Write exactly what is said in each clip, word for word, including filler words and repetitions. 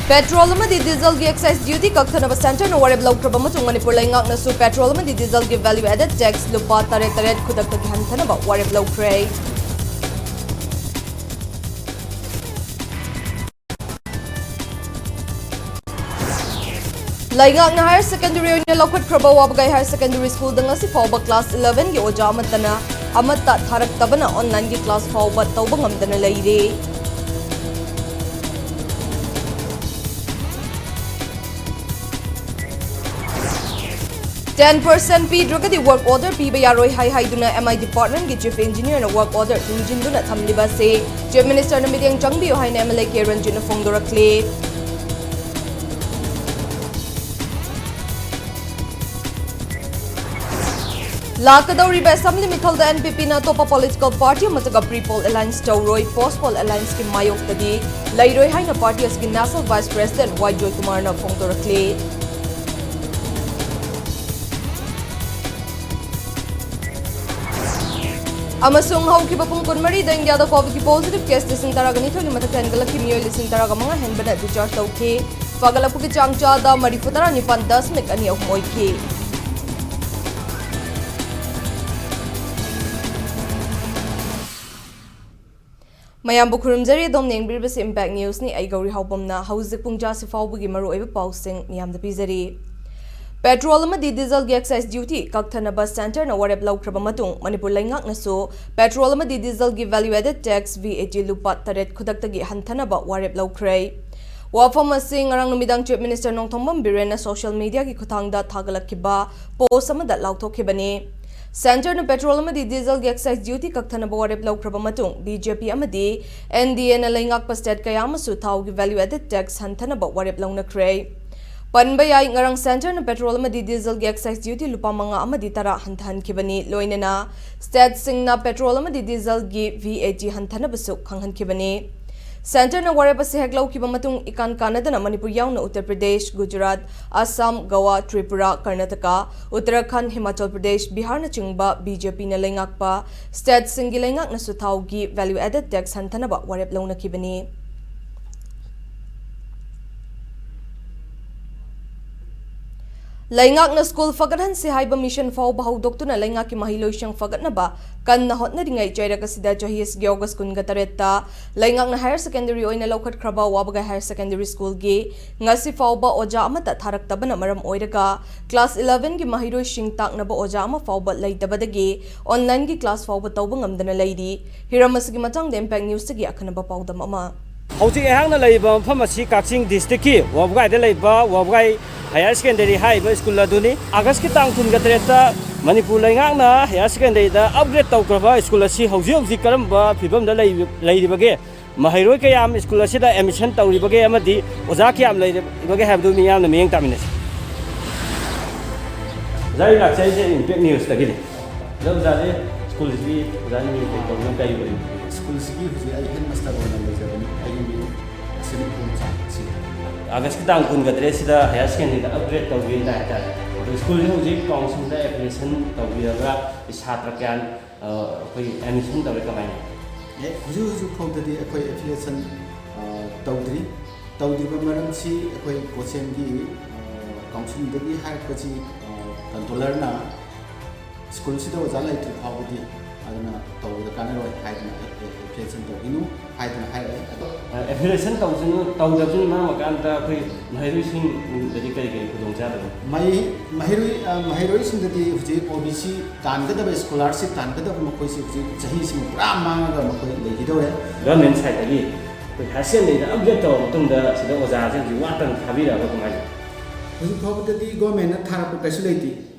Petrol ꯑꯃꯗꯤ ꯗꯤꯖꯜꯒꯤ excise duty ꯀꯛꯊꯅꯕ ꯁꯦꯟꯇꯔꯅ ꯋꯥꯔꯦꯞ ꯂꯧꯈ꯭ꯔꯕ ꯃꯇꯨꯡ ꯃꯅꯤꯄꯨꯔ ꯂꯩꯉꯥꯛꯅꯁꯨ ꯄꯦꯇ꯭ꯔꯣꯜ ꯑꯃꯗꯤ ꯗꯤꯖꯜꯒꯤ value added tax ꯂꯨꯄꯥ ꯇꯔꯦꯠ ꯇꯔꯦꯠ ꯈꯨꯗꯛꯇꯒꯤ ꯍꯟꯊꯅꯕ ꯋꯥꯔꯦꯞ ꯂꯧꯈ꯭ꯔꯦ꯫ ꯂꯩꯉꯥꯛꯅ higher secondary ꯑꯣꯏꯅ ꯂꯧꯈꯠꯈ꯭ꯔꯕ ꯋꯥꯕꯒꯥꯏ higher secondary schoolꯗ ꯉꯁꯤ ꯐꯥꯎꯕ class elevenꯒꯤ ꯑꯣꯖꯥ ꯑꯃꯠꯇꯅ ꯑꯃꯠꯇ ꯊꯥꯔꯛꯇꯕꯅ onlineꯒꯤ class ꯐꯥꯎꯕ ꯇꯧꯕ ꯉꯝꯗꯅ ꯂꯩꯔꯦ꯫ Ten percent ꯄꯤꯗ꯭ꯔꯒꯗꯤ work order ꯄꯤꯕ ꯌꯥꯔꯣꯏ ꯍꯥꯏ ꯍꯥꯏꯗꯨꯅ M I departmentꯀꯤ chief engineerꯅ work order ꯊꯤꯡꯖꯤꯟꯗꯨꯅ ꯊꯝꯂꯤꯕ ꯑꯁꯤ chief ministerꯅ ꯃꯤꯠꯌꯦꯡ ꯆꯪꯕꯤꯌꯨ ꯍꯥꯏꯅ M L A K ꯔꯟꯖꯤꯠꯅ ꯐꯣꯡꯗꯣꯔꯛꯂꯤ꯫ ꯂꯥꯛꯀꯗꯧꯔꯤꯕ assembly ꯃꯤꯈꯜꯗ N P Pꯅ ꯑꯇꯣꯞꯄ political party ꯑꯃꯠꯇꯒ pre-poll alliance ꯇꯧꯔꯣꯏ꯫ Post-poll allianceꯀꯤ ꯃꯥꯌꯣꯛꯇꯗꯤ ꯂꯩꯔꯣꯏ ꯍꯥꯏꯅ party ꯑꯁꯤꯒꯤ national vice president Y ꯖꯣꯏꯀꯨꯃꯥꯔꯅ ꯐꯣꯡꯗꯣꯔꯛꯂꯤ꯫ ꯑꯃꯁꯨꯡ ꯍꯧꯈꯤꯕ ꯄꯨꯡ ꯀꯨꯟꯃꯔꯤꯗ ꯏꯟꯗꯤꯌꯥꯗ COVID-ꯀꯤ positive case ꯂꯤꯁꯤꯡ ꯇꯔꯥꯒ ꯅꯤꯊꯣꯏꯒꯤ ꯃꯊꯛꯇ ꯍꯦꯟꯒꯠꯂꯛꯈꯤ꯫ ꯃꯤꯑꯣꯏ ꯂꯤꯁꯤꯡ ꯇꯔꯥꯒ ꯃꯉꯥ ꯍꯦꯟꯕꯅ discharge ꯇꯧꯈꯤ꯫ ꯐꯒꯠꯂꯛꯄꯒꯤ ꯆꯥꯡ ꯆꯥꯗ ꯃꯔꯤꯐꯨ ꯇꯔꯥ ꯅꯤꯄꯥꯟ ꯗꯁꯃꯤꯛ ꯑꯅꯤ ꯑꯍꯨꯝ ꯑꯣꯏꯈꯤ꯫ ꯃꯌꯥꯝꯕꯨ ꯈꯨꯔꯨꯝꯖꯔꯤ꯫ ꯑꯗꯣꯝꯅ ꯌꯦꯡꯕꯤꯔꯤꯕꯁꯤ Impact Newsꯅꯤ꯫ ꯑꯩ ꯒꯧꯔꯤ ꯍꯥꯎꯕꯝꯅ꯫ ꯍꯧꯖꯤꯛ ꯄꯨꯡ ꯇꯔꯥꯁꯤ ꯐꯥꯎꯕꯒꯤ ꯃꯔꯨꯑꯣꯏꯕ ꯄꯥꯎꯁꯤꯡ ꯃꯤꯌꯥꯝꯗ ꯄꯤꯖꯔꯤ꯫ ꯄꯦꯇ꯭ꯔꯣꯜ ꯑꯃꯗꯤ ꯗꯤꯖꯜꯒꯤ excise duty ꯀꯛꯊꯅꯕ ꯁꯦꯟꯇꯔꯅ ꯋꯥꯔꯦꯞ ꯂꯧꯈ꯭ꯔꯕ ꯃꯇꯨꯡ ꯃꯅꯤꯄꯨꯔ ꯂꯩꯉꯥꯛꯅꯁꯨ ꯄꯦꯇ꯭ꯔꯣꯜ ꯑꯃꯗꯤ ꯗꯤꯖꯜꯒꯤ value added tax, V A T, ꯂꯨꯄꯥ ꯇꯔꯦꯠ ꯈꯨꯗꯛꯇꯒꯤ ꯍꯟꯊꯅꯕ ꯋꯥꯔꯦꯞ ꯂꯧꯈ꯭ꯔꯦ꯫ ꯋꯥꯐꯝ ꯑꯁꯤ ꯉꯔꯥꯡ ꯅꯨꯃꯤꯗꯥꯡ Chief Minister ꯅꯣꯡꯊꯣꯝꯕꯝ ꯕꯤꯔꯦꯟꯅ social mediaꯒꯤ ꯈꯨꯠꯊꯥꯡꯗ ꯊꯥꯒꯠꯂꯛꯈꯤꯕ post ꯑꯃꯗ ꯂꯥꯎꯊꯣꯛꯈꯤꯕꯅꯤ꯫ ꯁꯦꯟꯇꯔꯅ ꯄꯦꯇ꯭ꯔꯣꯜ ꯑꯃꯗꯤ ꯗꯤꯖꯜꯒꯤ excise duty ꯀꯛꯊꯅꯕ ꯋꯥꯔꯦꯞ ꯂꯧꯈ꯭ꯔꯕ ꯃꯇꯨꯡ, B J P ꯑꯃꯗꯤ N D Aꯅ ꯂꯩꯉꯥꯛꯄ state ꯀꯌꯥ ꯑꯃꯁꯨ ꯊꯥꯎꯒꯤ value added tax ꯍꯟꯊꯅꯕ ꯋꯥꯔꯦꯞ ꯂꯧꯅꯈ꯭ꯔꯦ꯫ ꯄꯟꯕ ꯌꯥꯏ, ꯉꯔꯥꯡ ꯁꯦꯟꯇꯔꯅ ꯄꯦꯇ꯭ꯔꯣꯜ ꯑꯃꯗꯤ ꯗꯤꯖꯜꯒꯤ excise duty ꯂꯨꯄꯥ ꯃꯉꯥ ꯑꯃꯗꯤ ꯇꯔꯥ ꯍꯟꯊꯍꯟꯈꯤꯕꯅꯤ꯫ ꯂꯣꯏꯅꯅ stateꯁꯤꯡꯅ ꯄꯦꯇ꯭ꯔꯣꯜ ꯑꯃꯗꯤ ꯗꯤꯖꯜꯒꯤ V A T ꯍꯟꯊꯅꯕꯁꯨ ꯈꯪꯍꯟꯈꯤꯕꯅꯤ꯫ ꯁꯦꯟꯇꯔꯅ ꯋꯥꯔꯦꯞ ꯑꯁꯤ ꯍꯦꯛ ꯂꯧꯈꯤꯕ ꯃꯇꯨꯡ, ꯏꯀꯥꯟ ꯀꯥꯟꯅꯗꯅ ꯃꯅꯤꯄꯨꯔ ꯌꯥꯎꯅ ꯎꯠꯇꯔ ꯄ꯭ꯔꯗꯦꯁ, ꯒꯨꯖꯔꯥꯠ, ꯑꯁꯥꯝ, ꯒꯋꯥ, ꯇ꯭ꯔꯤꯄꯨꯔꯥ, ꯀꯔꯅꯥꯇꯀꯥ, ꯎꯠꯇꯔꯥꯈꯟꯗ, ꯍꯤꯃꯥꯆꯜ ꯄ꯭ꯔꯗꯦꯁ, ꯕꯤꯍꯥꯔꯅꯆꯤꯡꯕ B J Pꯅ ꯂꯩꯉꯥꯛꯄ stateꯁꯤꯡꯒꯤ ꯂꯩꯉꯥꯛꯅꯁꯨ ꯊꯥꯎꯒꯤ value added tax ꯍꯟꯊꯅꯕ ꯋꯥꯔꯦꯞ ꯂꯧꯅꯈꯤꯕꯅꯤ꯫ ꯂꯩꯉꯥꯛꯅ ꯁ꯭ꯀꯨꯜ ꯐꯒꯠꯍꯟꯁꯤ ꯍꯥꯏꯕ ꯃꯤꯁꯟ ꯐꯥꯎꯕ ꯍꯧꯗꯣꯛꯇꯨꯅ ꯂꯩꯉꯥꯛꯀꯤ ꯃꯍꯩꯂꯣꯏꯁꯤꯡ ꯐꯒꯠꯅꯕ ꯀꯟꯅ ꯍꯣꯠꯅꯔꯤꯉꯩ ꯆꯩꯔꯛ ꯑꯁꯤꯗ ꯆꯍꯤ ꯑꯁꯤꯒꯤ ꯑꯣꯒꯁ ꯀꯨꯟꯒ ꯇꯔꯦꯠꯇ ꯂꯩꯉꯥꯛꯅ ꯍꯥꯌꯔ ꯁꯦꯀꯦꯟꯗꯔꯤ ꯑꯣꯏꯅ ꯂꯧꯈꯠꯈ꯭ꯔꯕ ꯋꯥꯕꯒꯥꯏ ꯍꯥꯌꯔ ꯁꯦꯀꯦꯟꯗꯔꯤ ꯁ꯭ꯀꯨꯜꯒꯤ ꯉꯁꯤ ꯐꯥꯎꯕ ꯑꯣꯖꯥ ꯑꯃꯠꯇ ꯊꯥꯔꯛꯇꯕꯅ ꯃꯔꯝ ꯑꯣꯏꯔꯒ ꯀ꯭ꯂꯥꯁ ꯏꯂꯦꯚꯦꯟꯒꯤ ꯃꯍꯩꯔꯣꯏꯁꯤꯡ ꯇꯥꯛꯅꯕ ꯑꯣꯖꯥ ꯑꯃ ꯐꯥꯎꯕ ꯂꯩꯇꯕꯗꯒꯤ ꯑꯣꯟꯂꯥꯏꯟꯒꯤ ꯀ꯭ꯂꯥꯁ ꯐꯥꯎꯕ ꯇꯧꯕ ꯉꯝꯗꯅ ꯂꯩꯔꯤ꯫ ꯍꯤꯔꯝ ꯑꯁꯤꯒꯤ ꯃꯇꯥꯡꯗ ꯏꯝꯄꯦꯛ ꯅ꯭ꯌꯨꯁꯇꯒꯤ ꯑꯈꯟꯅꯕ ꯄꯥꯎꯗꯝ ꯑꯃ꯫ ꯍꯧꯖꯤꯛ ꯑꯩꯍꯥꯛꯅ ꯂꯩꯔꯤꯕ ꯃꯐꯝ ꯑꯁꯤ ꯀꯛꯆꯤꯡ ꯗꯤꯁꯇ꯭ꯔꯤꯛꯀꯤ ꯋꯥꯕꯒꯥꯏꯗ ꯂꯩꯕ ꯋꯥꯕꯒꯥꯏ ꯍꯥꯌꯔ ꯁꯦꯀꯦꯟꯗꯔꯤ ꯍꯥꯏꯔꯤꯕ ꯁ꯭ꯀꯨꯜ ꯑꯗꯨꯅꯤ꯫ ꯑꯥꯒꯁꯀꯤ ꯇꯥꯡ ꯀꯨꯟꯒ ꯇꯔꯦꯠꯇ ꯃꯅꯤꯄꯨꯔ ꯂꯩꯉꯥꯛꯅ ꯍꯥꯌꯔ ꯁꯦꯀꯦꯟꯗꯔꯤꯗ ꯑꯞꯒ꯭ꯔꯦꯗ ꯇꯧꯈ꯭ꯔꯕ ꯁ꯭ꯀꯨꯜ ꯑꯁꯤ ꯍꯧꯖꯤꯛ ꯍꯧꯖꯤꯛ ꯀꯔꯝꯕ ꯐꯤꯕꯝꯗ ꯂꯩ-, ꯂꯩꯔꯤꯕꯒꯦ? ꯃꯍꯩꯔꯣꯏ ꯀꯌꯥꯝ ꯁ꯭ꯀꯨꯜ ꯑꯁꯤꯗ ꯑꯦꯗꯃꯤꯁꯟ ꯇꯧꯔꯤꯕꯒꯦ ꯑꯃꯗꯤ ꯑꯣꯖꯥ ꯀꯌꯥꯝ ꯂꯩꯔꯤꯕꯒꯦ ꯍꯥꯏꯕꯗꯨ ꯃꯤꯌꯥꯝꯅ ꯃꯤꯠꯌꯦꯡ ꯇꯥꯃꯤꯟꯅꯁꯤ꯫ ꯑꯣꯖꯥ, ꯑꯩ ꯂꯥꯛꯆꯔꯤꯁꯦ ꯏꯝꯄꯦꯛ ꯅ꯭ꯌꯨꯁꯇꯒꯤꯅꯤ꯫ ꯑꯗꯣ ꯑꯣꯖꯥꯁꯦ, ꯁ꯭ꯀꯨꯜꯁꯤꯒꯤ ꯑꯣꯖꯥꯒꯤ ꯃꯤꯡ ꯀꯩ ꯀꯧꯕꯅꯣ, ꯀꯔꯤ ꯑꯣꯏꯔꯤꯕꯅꯣ? ꯁ꯭ꯀꯨꯜꯁꯤꯒꯤ ꯍꯧꯖꯤꯛ ꯑꯩ ꯍꯦꯗꯃꯥꯁꯇꯔ ꯑꯣꯏꯅ ꯂꯩꯖꯕꯅꯤ꯫ ꯑꯩꯒꯤ ꯃꯤꯡ ꯑꯁꯤꯅ ꯏꯕꯣꯝꯆꯥ ꯁꯤꯡ꯫ ꯑꯥꯒꯁꯀꯤ ꯇꯥꯡ ꯀꯨꯟꯒ ꯇꯔꯦꯠꯁꯤꯗ ꯍꯥꯌꯔ ꯁꯦꯀꯦꯟꯗꯔꯤꯗ ꯑꯞꯒ꯭ꯔꯦꯗ ꯇꯧꯒꯦꯅ ꯍꯥꯏꯇꯥꯔꯦ꯫ ꯑꯗꯣ ꯁ꯭ꯀꯨꯜꯁꯤ ꯍꯧꯖꯤꯛ ꯀꯥꯎꯟꯁꯤꯜꯗ ꯑꯦꯄ꯭ꯂꯤꯀꯦꯁꯟ ꯇꯧꯕꯤꯔꯒ ꯁꯥꯇ꯭ꯔ ꯀꯌꯥ, ꯑ, ꯑꯩꯈꯣꯏ ꯑꯦꯗꯃꯤꯁꯟ ꯇꯧꯔꯦ, ꯀꯃꯥꯏꯅ? ꯑꯦ, ꯍꯧꯖꯤꯛ ꯍꯧꯖꯤꯛ ꯐꯥꯎꯗꯗꯤ ꯑꯩꯈꯣꯏ ꯑꯦꯐꯤꯂꯤꯌꯦꯁꯟ, ꯑ, ꯇꯧꯗ꯭ꯔꯤ꯫ ꯇꯧꯗ꯭ꯔꯤꯕ ꯃꯔꯝꯁꯤ ꯑꯩꯈꯣꯏ ꯀꯣꯆꯦꯟꯒꯤ, ꯑ, ꯀꯥꯎꯟꯁꯤꯜꯗꯒꯤ ꯍꯥꯏꯔꯛꯄꯁꯤ, ꯑ, ꯀꯟꯇ꯭ꯔꯣꯂꯔꯅ ꯁ꯭ꯀꯨꯜꯁꯤꯗ ꯑꯣꯖꯥ ꯂꯩꯇ꯭ꯔꯤ ꯐꯥꯎꯕꯗꯤ, ꯑꯗꯨꯅ ꯇꯧꯕꯗ ꯀꯥꯟꯅꯔꯣꯏ ꯍꯥꯏꯗꯅ ꯑꯦ-, ꯑꯦ-, ꯑꯦꯐꯤꯂꯤꯌꯦꯁꯟ ꯇꯧꯕꯤꯅꯨ ꯍꯥꯏꯗꯅ ꯍꯥꯏꯔꯛꯑꯦ꯫ ꯑꯗꯣ ꯑꯦꯐꯤꯂꯤꯌꯦꯁꯟ ꯇꯧꯁꯤꯅ-, ꯇꯧꯗꯕꯁꯤꯅ ꯃꯔꯝ ꯑꯣꯏꯔꯀꯥꯟꯗ ꯑꯩꯈꯣꯏ ꯃꯍꯩꯔꯣꯏꯁꯤꯡꯗꯗꯤ ꯀꯔꯤ ꯀꯔꯤ ꯈꯨꯗꯣꯡꯆꯥꯗꯕ? ꯃꯍꯩ-, ꯃꯍꯩꯔꯣꯏ-, ꯑ, ꯃꯍꯩꯔꯣꯏꯁꯤꯡꯗꯗꯤ ꯍꯧꯖꯤꯛ ꯑꯣ ꯕꯤ ꯁꯤ ꯇꯥꯟꯒꯗꯕ, ꯁ꯭ꯀꯣꯂꯥꯔꯁꯤꯞ ꯇꯥꯟꯒꯗꯕ ꯃꯈꯣꯏꯁꯤ ꯍꯧꯖꯤꯛ ꯆꯍꯤꯁꯤꯃ ꯄꯨꯔꯥ ꯃꯥꯡꯉꯒ ꯃꯈꯣꯏ ꯂꯩꯈꯤꯗꯧꯔꯦ꯫ ꯒꯚꯔꯟꯃꯦꯟ ꯁꯥꯏꯠꯇꯒꯤ ꯑꯩꯈꯣꯏ ꯍꯥꯌꯔ ꯁꯦꯀꯦꯟꯗꯔꯤꯗ ꯑꯞꯒ꯭ꯔꯦꯗ ꯇꯧꯔꯕ ꯃꯇꯨꯡꯗ ꯁꯤꯗ ꯑꯣꯖꯥꯁꯦ ꯍꯧꯖꯤꯛ ꯋꯥꯠꯇꯅ ꯊꯥꯕꯤꯔꯛꯑꯕ ꯀꯃꯥꯏꯅ? ꯍꯧꯖꯤꯛ ꯐꯥꯎꯕꯗꯗꯤ ꯒꯣꯔꯃꯦꯟꯅ ꯊꯥꯔꯛꯄ ꯀꯩꯁꯨ ꯂꯩꯇꯦ꯫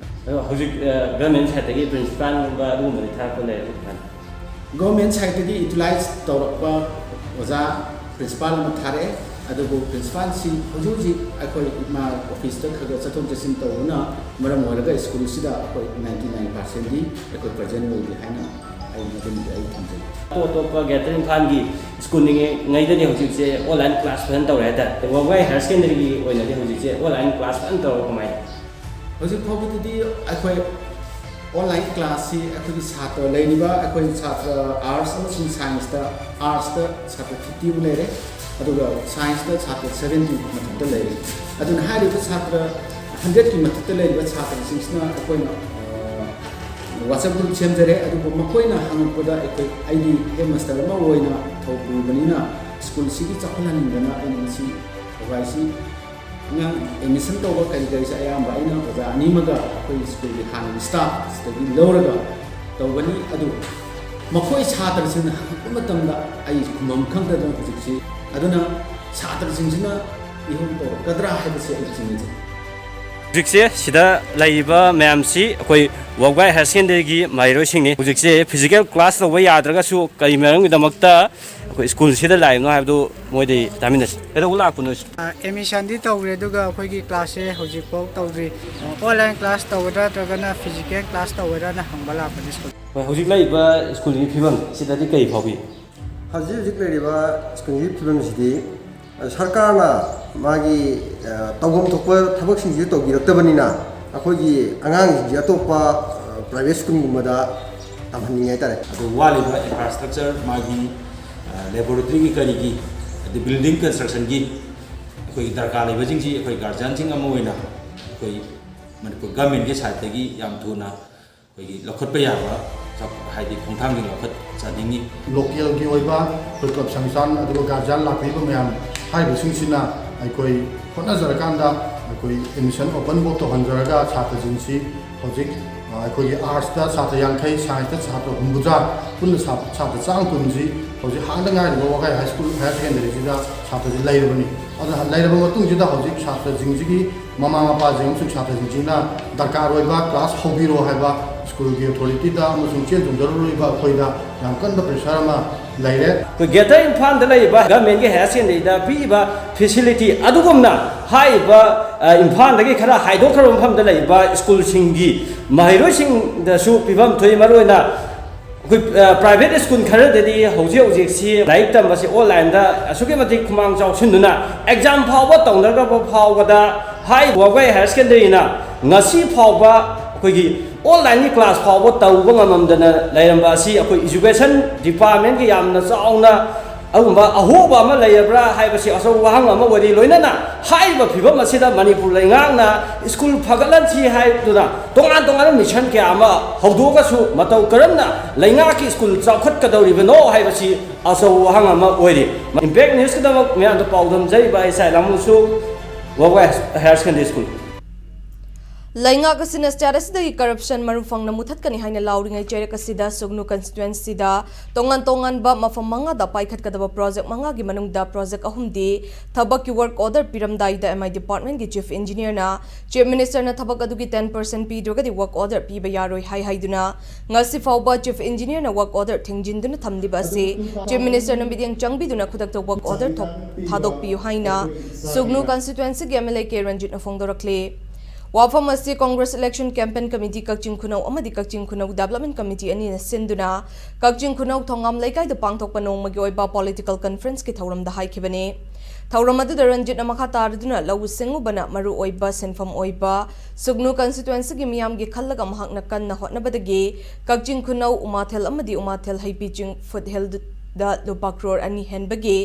ꯑꯗꯣ ꯍꯧꯖꯤꯛ, ꯑ, ꯒꯚꯔꯟꯃꯦꯟ ꯁꯥꯏꯠꯇꯒꯤ ꯄ꯭ꯔꯤꯟꯁꯤꯄꯥꯜꯒꯨꯝꯕ ꯑꯗꯨꯒꯨꯝꯕꯗꯤ ꯊꯥꯔꯛꯄ ꯂꯩꯔꯦ ꯍꯧꯖꯤꯛ? ꯒꯣꯔꯃꯦꯟ ꯁꯥꯏꯠꯇꯒꯤ ꯌꯨꯇꯤꯂꯥꯏꯖ ꯇꯧꯔꯛꯄ ꯑꯣꯖꯥ ꯄ꯭ꯔꯤꯟꯁꯤꯄꯥꯜ ꯑꯃ ꯊꯥꯔꯛꯑꯦ, ꯑꯗꯨꯕꯨ ꯄ꯭ꯔꯤꯟꯁꯤꯄꯥꯜꯁꯤ ꯍꯧꯖꯤꯛ ꯍꯧꯖꯤꯛ ꯑꯩꯈꯣꯏ ꯃꯥ ꯑꯣꯐꯤꯁꯇ ꯈꯔ ꯈꯔ ꯆꯠꯊꯣꯛ ꯆꯠꯁꯤꯟ ꯇꯧꯕꯅ ꯃꯔꯝ ꯑꯣꯏꯔꯒ ꯁ꯭ꯀꯨꯜꯁꯤꯗ ꯑꯩꯈꯣꯏ ꯅꯥꯏꯟꯇꯤ ꯅꯥꯏꯟ ꯄꯥꯔꯁꯦꯟꯗꯤ ꯑꯩꯈꯣꯏ ꯄ꯭ꯔꯖꯦꯟ ꯑꯣꯏꯗꯦ ꯍꯥꯏꯅ ꯑꯩ ꯃꯗꯨꯃꯗꯤ ꯑꯩ ꯊꯝꯖꯒꯦ꯫ ꯑꯇꯣꯞ ꯑꯇꯣꯞꯄ ꯒ꯭ꯔꯦꯇꯔ ꯏꯝꯐꯥꯜꯒꯤ ꯁ꯭ꯀꯨꯜ ꯂꯤꯡꯉꯩꯗꯗꯤ ꯍꯧꯖꯤꯛꯁꯦ ꯑꯣꯟꯂꯥꯏꯟ ꯀ꯭ꯂꯥꯁ ꯐꯖꯅ ꯇꯧꯔꯦ ꯍꯥꯏꯇꯥꯔꯦ꯫ ꯋꯥꯕꯒꯥꯏ ꯍꯥꯌꯔ ꯁꯦꯀꯦꯟꯗꯔꯤꯒꯤ ꯑꯣꯏꯅꯗꯤ ꯍꯧꯖꯤꯛꯁꯦ ꯑꯣꯟꯂꯥꯏꯟ ꯀ꯭ꯂꯥꯁ ꯐꯖꯅ ꯇꯧꯔꯕ ꯀꯃꯥꯏꯅ? ꯍꯧꯖꯤꯛ ꯐꯥꯎꯕꯗꯗꯤ ꯑꯩꯈꯣꯏ ꯑꯣꯟꯂꯥꯏꯟ ꯀ꯭ꯂꯥꯁꯁꯤ ꯑꯩꯈꯣꯏꯒꯤ ꯁꯥꯇ꯭ꯔ ꯂꯩꯔꯤꯕ, ꯑꯩꯈꯣꯏ ꯁꯥꯇ꯭ꯔ ꯑꯥꯔꯠꯁ ꯑꯃꯁꯨꯡ ꯁꯥꯏꯟꯁꯇ, ꯑꯥꯔꯠꯁꯇ ꯁꯥꯇ꯭ꯔ ꯐꯤꯐꯇꯤ ꯑꯃ ꯂꯩꯔꯦ, ꯑꯗꯨꯒ ꯁꯥꯏꯟꯁꯇ ꯁꯥꯇ꯭ꯔ ꯁꯚꯦꯟꯇꯤ ꯃꯊꯛꯇ ꯂꯩꯔꯦ꯫ ꯑꯗꯨꯅ ꯍꯥꯏꯔꯤꯕ ꯁꯥꯇ꯭ꯔ ꯍꯟꯗ꯭ꯔꯦꯠꯀꯤ ꯃꯊꯛꯇ ꯂꯩꯔꯤꯕ ꯁꯥꯇ꯭ꯔꯁꯤꯡꯁꯤꯅ ꯑꯩꯈꯣꯏꯅ, ꯑ, WhatsApp group ꯁꯦꯝꯖꯔꯦ꯫ ꯑꯗꯨꯕꯨ ꯃꯈꯣꯏꯅ ꯍꯪꯉꯛꯄꯗ, ꯑꯩꯈꯣꯏ, ꯑꯩꯗꯤ headmaster ꯑꯃ ꯑꯣꯏꯅ ꯊꯧ ꯄꯨꯕꯅꯤꯅ ꯁ꯭ꯀꯨꯜꯁꯤꯒꯤ ꯆꯥꯎꯈꯠꯍꯟꯅꯤꯡꯗꯅ ꯑꯩꯅ ꯉꯁꯤ ꯊꯧꯒꯥꯏꯁꯤ ꯑꯉꯥꯡ admission ꯇꯧꯕ ꯀꯔꯤ ꯀꯔꯤꯁꯦ ꯑꯌꯥꯝꯕ ꯑꯩꯅ ꯑꯣꯖꯥ ꯑꯅꯤꯃꯒ ꯑꯩꯈꯣꯏ ꯁ꯭ꯀꯨꯜꯒꯤ ꯍꯥꯟꯅꯒꯤ staff ꯁꯤꯗꯒꯤ ꯂꯧꯔꯒ ꯇꯧꯕꯅꯤ꯫ ꯑꯗꯨ ꯃꯈꯣꯏ ꯁꯥꯇ꯭ꯔꯁꯤꯡꯅ ꯍꯪꯉꯛꯄ ꯃꯇꯝꯗ ꯑꯩ ꯈꯨꯝꯐꯝ ꯈꯪꯗꯗꯅ ꯍꯧꯖꯤꯛꯁꯤ, ꯑꯗꯨꯅ ꯁꯥꯇ꯭ꯔꯁꯤꯡꯁꯤꯅ ꯏꯍꯧ ꯇꯧꯔꯛꯀꯗ꯭ꯔꯥ ꯍꯥꯏꯕꯁꯤ ꯑꯩ ꯆꯤꯡꯅꯖꯩ꯫ ꯍꯧꯖꯤꯛꯁꯦ ꯁꯤꯗ ꯂꯩꯔꯤꯕ ꯃꯌꯥꯝꯁꯤ ꯑꯩꯈꯣꯏ ꯋꯥꯕꯒꯥꯏ ꯍꯥꯌꯔ ꯁꯦꯀꯦꯟꯗꯔꯤꯒꯤ ꯃꯍꯩꯔꯣꯏꯁꯤꯡꯅꯤ꯫ ꯍꯧꯖꯤꯛꯁꯦ physical class ꯇꯧꯕ ꯌꯥꯗ꯭ꯔꯒꯁꯨ ꯀꯔꯤ ꯃꯔꯝꯒꯤꯗꯃꯛꯇ ꯑꯩꯈꯣꯏ ꯁ꯭ꯀꯨꯜꯁꯤꯗ ꯂꯥꯛꯏꯕꯅꯣ ꯍꯥꯏꯕꯗꯨ ꯃꯣꯏꯗꯒꯤ ꯇꯥꯃꯤꯟꯅꯁꯤ꯫ ꯀꯩꯗꯧꯕ ꯂꯥꯛꯄꯅꯣ? ꯑꯦꯗꯃꯤꯁꯟꯗꯤ ꯇꯧꯈ꯭ꯔꯦ, ꯑꯗꯨꯒ ꯑꯩꯈꯣꯏꯒꯤ ꯀ꯭ꯂꯥꯁꯁꯦ ꯍꯧꯖꯤꯛꯐꯥꯎ ꯇꯧꯗ꯭ꯔꯤ꯫ ꯑꯣꯟꯂꯥꯏꯟ ꯀ꯭ꯂꯥꯁ ꯇꯧꯒꯗ꯭ꯔꯥ ꯅꯠꯇ꯭ꯔꯒꯅ ꯐꯤꯖꯤꯀꯦꯜ ꯀ꯭ꯂꯥꯁ ꯇꯧꯒꯗ꯭ꯔꯥꯅ ꯍꯪꯕ ꯂꯥꯛꯄꯅꯤ ꯁ꯭ꯀꯨꯜ꯫ ꯍꯣꯏ, ꯍꯧꯖꯤꯛ ꯂꯩꯔꯤꯕ ꯁ꯭ꯀꯨꯜꯒꯤ ꯐꯤꯕꯝ ꯁꯤꯗꯗꯤ ꯀꯔꯤ ꯐꯥꯎꯕꯤ? ꯍꯧꯖꯤꯛ ꯍꯧꯖꯤꯛ ꯂꯩꯔꯤꯕ ꯁ꯭ꯀꯨꯜꯒꯤ ꯐꯤꯕꯝꯁꯤꯗꯤ, ꯑ, ꯁꯔꯀꯥꯔꯅ ꯃꯥꯒꯤ, ꯑ, ꯇꯧꯐꯝ ꯊꯣꯛꯄ ꯊꯕꯛꯁꯤꯡꯁꯤ ꯇꯧꯕꯤꯔꯛꯇꯕꯅꯤꯅ ꯑꯩꯈꯣꯏꯒꯤ ꯑꯉꯥꯡꯁꯤꯡꯁꯤ ꯑꯇꯣꯞꯄ, ꯑ, ꯄ꯭ꯔꯥꯏꯚꯦꯠ ꯁ꯭ꯀꯨꯜꯒꯨꯝꯕꯗ ꯇꯝꯍꯟꯅꯤꯡꯉꯦ ꯍꯥꯏꯇꯥꯔꯦ꯫ ꯑꯗꯣ ꯋꯥꯠꯂꯤꯕ ꯏꯟꯐ꯭ꯔꯥꯁ꯭ꯇ꯭ꯔꯛꯆꯔ, ꯃꯥꯒꯤ, ꯑ, ꯂꯦꯕꯣꯔꯦꯇꯔꯤꯒꯤ ꯀꯔꯤꯒꯤ, ꯑꯗꯩ ꯕꯤꯜꯗꯤꯡ ꯀꯟꯁꯇ꯭ꯔꯛꯁꯟꯒꯤ ꯑꯩꯈꯣꯏꯒꯤ ꯗꯔꯀꯥꯔ ꯂꯩꯕꯁꯤꯡꯁꯤ ꯑꯩꯈꯣꯏ ꯒꯥꯔꯖꯤꯌꯥꯟꯁꯤꯡ ꯑꯃ ꯑꯣꯏꯅ ꯑꯩꯈꯣꯏ ꯃꯅꯤꯄꯨꯔ ꯒꯃꯦꯟꯒꯤ ꯁꯥꯏꯠꯇꯒꯤ ꯌꯥꯝ ꯊꯨꯅ ꯑꯩꯈꯣꯏꯒꯤ ꯂꯧꯈꯠꯄ ꯌꯥꯕ ꯆꯥꯎ-, ꯍꯥꯏꯗꯤ ꯈꯣꯡꯊꯥꯡꯁꯤꯡ ꯂꯧꯈꯠꯆꯅꯤꯡꯉꯤ꯫ ꯂꯣꯀꯦꯜꯒꯤ ꯑꯣꯏꯕ ꯑꯩꯈꯣꯏ ꯀ꯭ꯂꯕ ꯁꯪꯁꯊꯥꯟ, ꯑꯗꯨꯒ ꯒꯥꯔꯖꯤꯌꯥꯟ ꯂꯥꯛꯄꯤꯕ ꯃꯌꯥꯝ ꯍꯥꯏꯔꯤꯕꯁꯤꯡꯁꯤꯅ ꯑꯩꯈꯣꯏ ꯍꯣꯠꯅꯖꯔꯀꯥꯟꯗ ꯑꯩꯈꯣꯏ ꯑꯦꯗꯃꯤꯁꯟ ꯑꯣꯄꯟ ꯕꯨꯛ ꯇꯧꯍꯟꯖꯔꯒ ꯁꯥꯇ꯭ꯔꯁꯤꯡꯁꯤ ꯍꯧꯖꯤꯛ, ꯑ, ꯑꯩꯈꯣꯏꯒꯤ ꯑꯥꯔꯠꯁꯇ ꯁꯥꯇ꯭ꯔ ꯌꯥꯡꯈꯩ, ꯁꯥꯏꯟꯁꯇ ꯁꯥꯇ꯭ꯔ ꯍꯨꯝꯐꯨꯇꯔꯥ, ꯄꯨꯟꯅ ꯁꯥ-, ꯁꯥꯇ꯭ꯔ ꯆꯥꯝꯃ ꯀꯨꯟꯁꯤ ꯍꯧꯖꯤꯛ ꯍꯥꯡꯗ ꯉꯥꯏꯔꯤꯕ ꯋꯥꯕꯒꯥꯏ ꯍꯥꯏ ꯁ꯭ꯀꯨꯜ, ꯍꯥꯌꯔ ꯁꯦꯀꯦꯟꯗꯔꯤꯁꯤꯗ ꯁꯥꯇ꯭ꯔꯁꯤ ꯂꯩꯔꯕꯅꯤ꯫ ꯑꯗꯨꯅ ꯂꯩꯔꯕ ꯃꯇꯨꯡꯁꯤꯗ ꯍꯧꯖꯤꯛ ꯁꯥꯇ꯭ꯔꯁꯤꯡꯁꯤꯒꯤ ꯃꯃꯥ ꯃꯄꯥꯁꯤꯡ ꯑꯃꯁꯨꯡ ꯁꯥꯇ꯭ꯔꯁꯤꯡꯁꯤꯅ ꯗꯔꯀꯥꯔ ꯑꯣꯏꯕ ꯀ꯭ꯂꯥꯁ ꯍꯧꯕꯤꯔꯣ ꯍꯥꯏꯕ ꯁ꯭ꯀꯨꯜꯒꯤ ꯑꯣꯊꯣꯔꯤꯇꯤꯗ ꯑꯃꯁꯨꯡ ꯆꯦꯟ ꯆꯣꯡꯖꯔꯨꯔꯤꯕ ꯑꯩꯈꯣꯏꯗ ꯌꯥꯝ ꯀꯟꯕ ꯄ꯭ꯔꯦꯁꯔ ꯑꯃ ꯂꯩꯔꯦ꯫ ꯑꯩꯈꯣꯏ ꯒ꯭ꯔꯦꯇꯔ ꯏꯝꯐꯥꯜꯗ ꯂꯩꯔꯤꯕ ꯒꯚꯔꯟꯃꯦꯟꯠꯀꯤ ꯍꯥꯌꯔ ꯁꯦꯀꯦꯟꯗꯔꯤꯗ ꯄꯤꯔꯤꯕ ꯐꯦꯁꯤꯂꯤꯇꯤ ꯑꯗꯨꯒꯨꯝꯅ ꯍꯥꯏꯔꯤꯕ, ꯑ, ꯏꯝꯐꯥꯜꯗꯒꯤ ꯈꯔ ꯍꯥꯏꯗꯣꯛꯈ꯭ꯔꯕ ꯃꯐꯝꯗ ꯂꯩꯔꯤꯕ ꯁ꯭ꯀꯨꯜꯁꯤꯡꯒꯤ ꯃꯍꯩꯔꯣꯏꯁꯤꯡꯗꯁꯨ ꯄꯤꯐꯝ ꯊꯣꯛꯏ꯫ ꯃꯔꯨꯑꯣꯏꯅ ꯑꯩꯈꯣꯏ, ꯑ, ꯄ꯭ꯔꯥꯏꯚꯦꯠ ꯁ꯭ꯀꯨꯜ ꯈꯔꯗꯗꯤ ꯍꯧꯖꯤꯛ ꯍꯧꯖꯤꯛꯁꯤ ꯂꯥꯏꯔꯤꯛ ꯇꯝꯕꯁꯤ ꯑꯣꯟꯂꯥꯏꯟꯗ ꯑꯁꯨꯛꯀꯤ ꯃꯇꯤꯛ ꯈꯨꯃꯥꯡ ꯆꯥꯎꯁꯤꯟꯗꯨꯅ ꯑꯦꯛꯖꯥꯝ ꯐꯥꯎꯕ ꯇꯧꯅꯗ꯭ꯔꯕ ꯐꯥꯎꯕꯗ ꯍꯥꯏꯔꯤꯕ ꯋꯥꯕꯒꯥꯏ ꯍꯥꯌꯔ ꯁꯦꯀꯦꯟꯗꯔꯤꯅ ꯉꯁꯤ ꯐꯥꯎꯕ ꯑꯩꯈꯣꯏꯒꯤ ꯑꯣꯟꯂꯥꯏꯟꯒꯤ ꯀ꯭ꯂꯥꯁ ꯐꯥꯎꯕ ꯇꯧꯕ ꯉꯝꯃꯝꯗꯅ ꯂꯩꯔꯝꯕ ꯑꯁꯤ ꯑꯩꯈꯣꯏ ꯏꯖꯨꯀꯦꯁꯟ ꯗꯤꯄꯥꯔꯠꯃꯦꯟꯠꯀꯤ ꯌꯥꯝꯅ ꯆꯥꯎꯅ ꯑꯗꯨꯒꯨꯝꯕ ꯑꯍꯣꯕ ꯑꯃ ꯂꯩꯔꯕ꯭ꯔꯥ ꯍꯥꯏꯕꯁꯤ ꯑꯆꯧꯕ ꯋꯥꯍꯪ ꯑꯃ ꯑꯣꯏꯔꯤ꯫ ꯂꯣꯏꯅꯅ ꯍꯥꯏꯔꯤꯕ ꯐꯤꯕꯝ ꯑꯁꯤꯗ ꯃꯅꯤꯄꯨꯔ ꯂꯩꯉꯥꯛꯅ ꯁ꯭ꯀꯨꯜ ꯐꯒꯠꯍꯟꯁꯤ ꯍꯥꯏꯗꯨꯅ ꯇꯣꯉꯥꯟ ꯇꯣꯉꯥꯟꯕ ꯃꯤꯁꯟ ꯀꯌꯥ ꯑꯃ ꯍꯧꯗꯣꯛꯑꯒꯁꯨ ꯃꯇꯧ ꯀꯔꯝꯅ ꯂꯩꯉꯥꯛꯀꯤ ꯁ꯭ꯀꯨꯜ ꯆꯥꯎꯈꯠꯀꯗꯧꯔꯤꯕꯅꯣ ꯍꯥꯏꯕꯁꯤ ꯑꯆꯧꯕ ꯋꯥꯍꯪ ꯑꯃ ꯑꯣꯏꯔꯤ꯫ ꯏꯝꯄꯦꯛ ꯅ꯭ꯌꯨꯁꯀꯤꯗꯃꯛ ꯃꯌꯥꯝꯗ ꯄꯥꯎ ꯗꯝꯖꯔꯤꯕ ꯑꯩ ꯁꯥꯏ ꯂꯥꯃꯨꯁꯨ ꯋꯥꯕꯒꯥꯏ ꯍꯥꯌꯔ ꯁꯦꯀꯦꯟꯗꯔꯤ ꯁ꯭ꯀꯨꯜ꯫ ꯂꯩꯉꯥꯛ ꯑꯁꯤꯅ state ꯑꯁꯤꯗꯒꯤ corruption ꯃꯔꯨ ꯐꯪꯅ ꯃꯨꯊꯠꯀꯅꯤ ꯍꯥꯏꯅ ꯂꯥꯎꯔꯤꯉꯩ ꯆꯩꯔꯛ ꯑꯁꯤꯗ ꯁꯨꯒꯅꯨ constituencyꯗ ꯇꯣꯉꯥꯟ ꯇꯣꯉꯥꯟꯕ ꯃꯐꯝ ꯃꯉꯥꯗ ꯄꯥꯏꯈꯠꯀꯗꯕ project ꯃꯉꯥꯒꯤ ꯃꯅꯨꯡꯗ project ꯑꯍꯨꯝꯗꯤ ꯊꯕꯛꯀꯤ work order ꯄꯤꯔꯝꯗꯥꯏꯗ M I departmentꯀꯤ chief engineerꯅ chief ministerꯅ ꯊꯕꯛ ꯑꯗꯨꯒꯤ ten percent ꯄꯤꯗ꯭ꯔꯒꯗꯤ work order ꯄꯤꯕ ꯌꯥꯔꯣꯏ ꯍꯥꯏ ꯍꯥꯏꯗꯨꯅ ꯉꯁꯤ ꯐꯥꯎꯕ chief engineerꯅ work order ꯊꯤꯡꯖꯤꯟꯗꯨꯅ ꯊꯝꯂꯤꯕ ꯑꯁꯤ chief ministerꯅ ꯃꯤꯠꯌꯦꯡ ꯆꯪꯕꯤꯗꯨꯅ ꯈꯨꯗꯛꯇ work order ꯊꯣꯛ-, ꯊꯥꯗꯣꯛꯄꯤꯌꯨ ꯍꯥꯏꯅ ꯁꯨꯒꯅꯨ constituencyꯒꯤ MLA ꯀꯦ ꯔꯟꯖꯤꯠꯅ ꯐꯣꯡꯗꯣꯔꯛꯂꯤ꯫ ꯋꯥꯐꯝ ꯑꯁꯤ Congress Election Campaign Committee ꯀꯛꯆꯤꯡ ꯈꯨꯅꯧ ꯑꯃꯗꯤ ꯀꯛꯆꯤꯡ ꯈꯨꯅꯧ Development Committee ꯑꯅꯤꯅ ꯁꯤꯟꯗꯨꯅ ꯀꯛꯆꯤꯡ ꯈꯨꯅꯧ ꯊꯣꯉꯥꯝ ꯂꯩꯀꯥꯏꯗ ꯄꯥꯡꯊꯣꯛꯄ ꯅꯣꯡꯃꯒꯤ ꯑꯣꯏꯕ political conferenceꯀꯤ ꯊꯧꯔꯝꯗ ꯍꯥꯏꯈꯤꯕꯅꯤ꯫ ꯊꯧꯔꯝ ꯑꯗꯨꯗ ꯔꯟꯖꯤꯠꯅ ꯃꯈꯥ ꯇꯥꯔꯗꯨꯅ ꯂꯧꯎ ꯁꯤꯡꯎꯕꯅ ꯃꯔꯨ ꯑꯣꯏꯕ ꯁꯤꯟꯐꯝ ꯑꯣꯏꯕ ꯁꯨꯒꯅꯨ constituencyꯒꯤ ꯃꯤꯌꯥꯝꯒꯤ ꯈꯜꯂꯒ ꯃꯍꯥꯛꯅ ꯀꯟꯅ ꯍꯣꯠꯅꯕꯗꯒꯤ ꯀꯛꯆꯤꯡ ꯈꯨꯅꯧ, ꯎꯃꯥꯊꯦꯜ ꯑꯃꯗꯤ ꯎꯃꯥꯊꯦꯜ ꯍꯩꯕꯤꯆꯤꯡ foothillꯗ ꯂꯨꯄꯥ crore ꯑꯅꯤ ꯍꯦꯟꯕꯒꯤ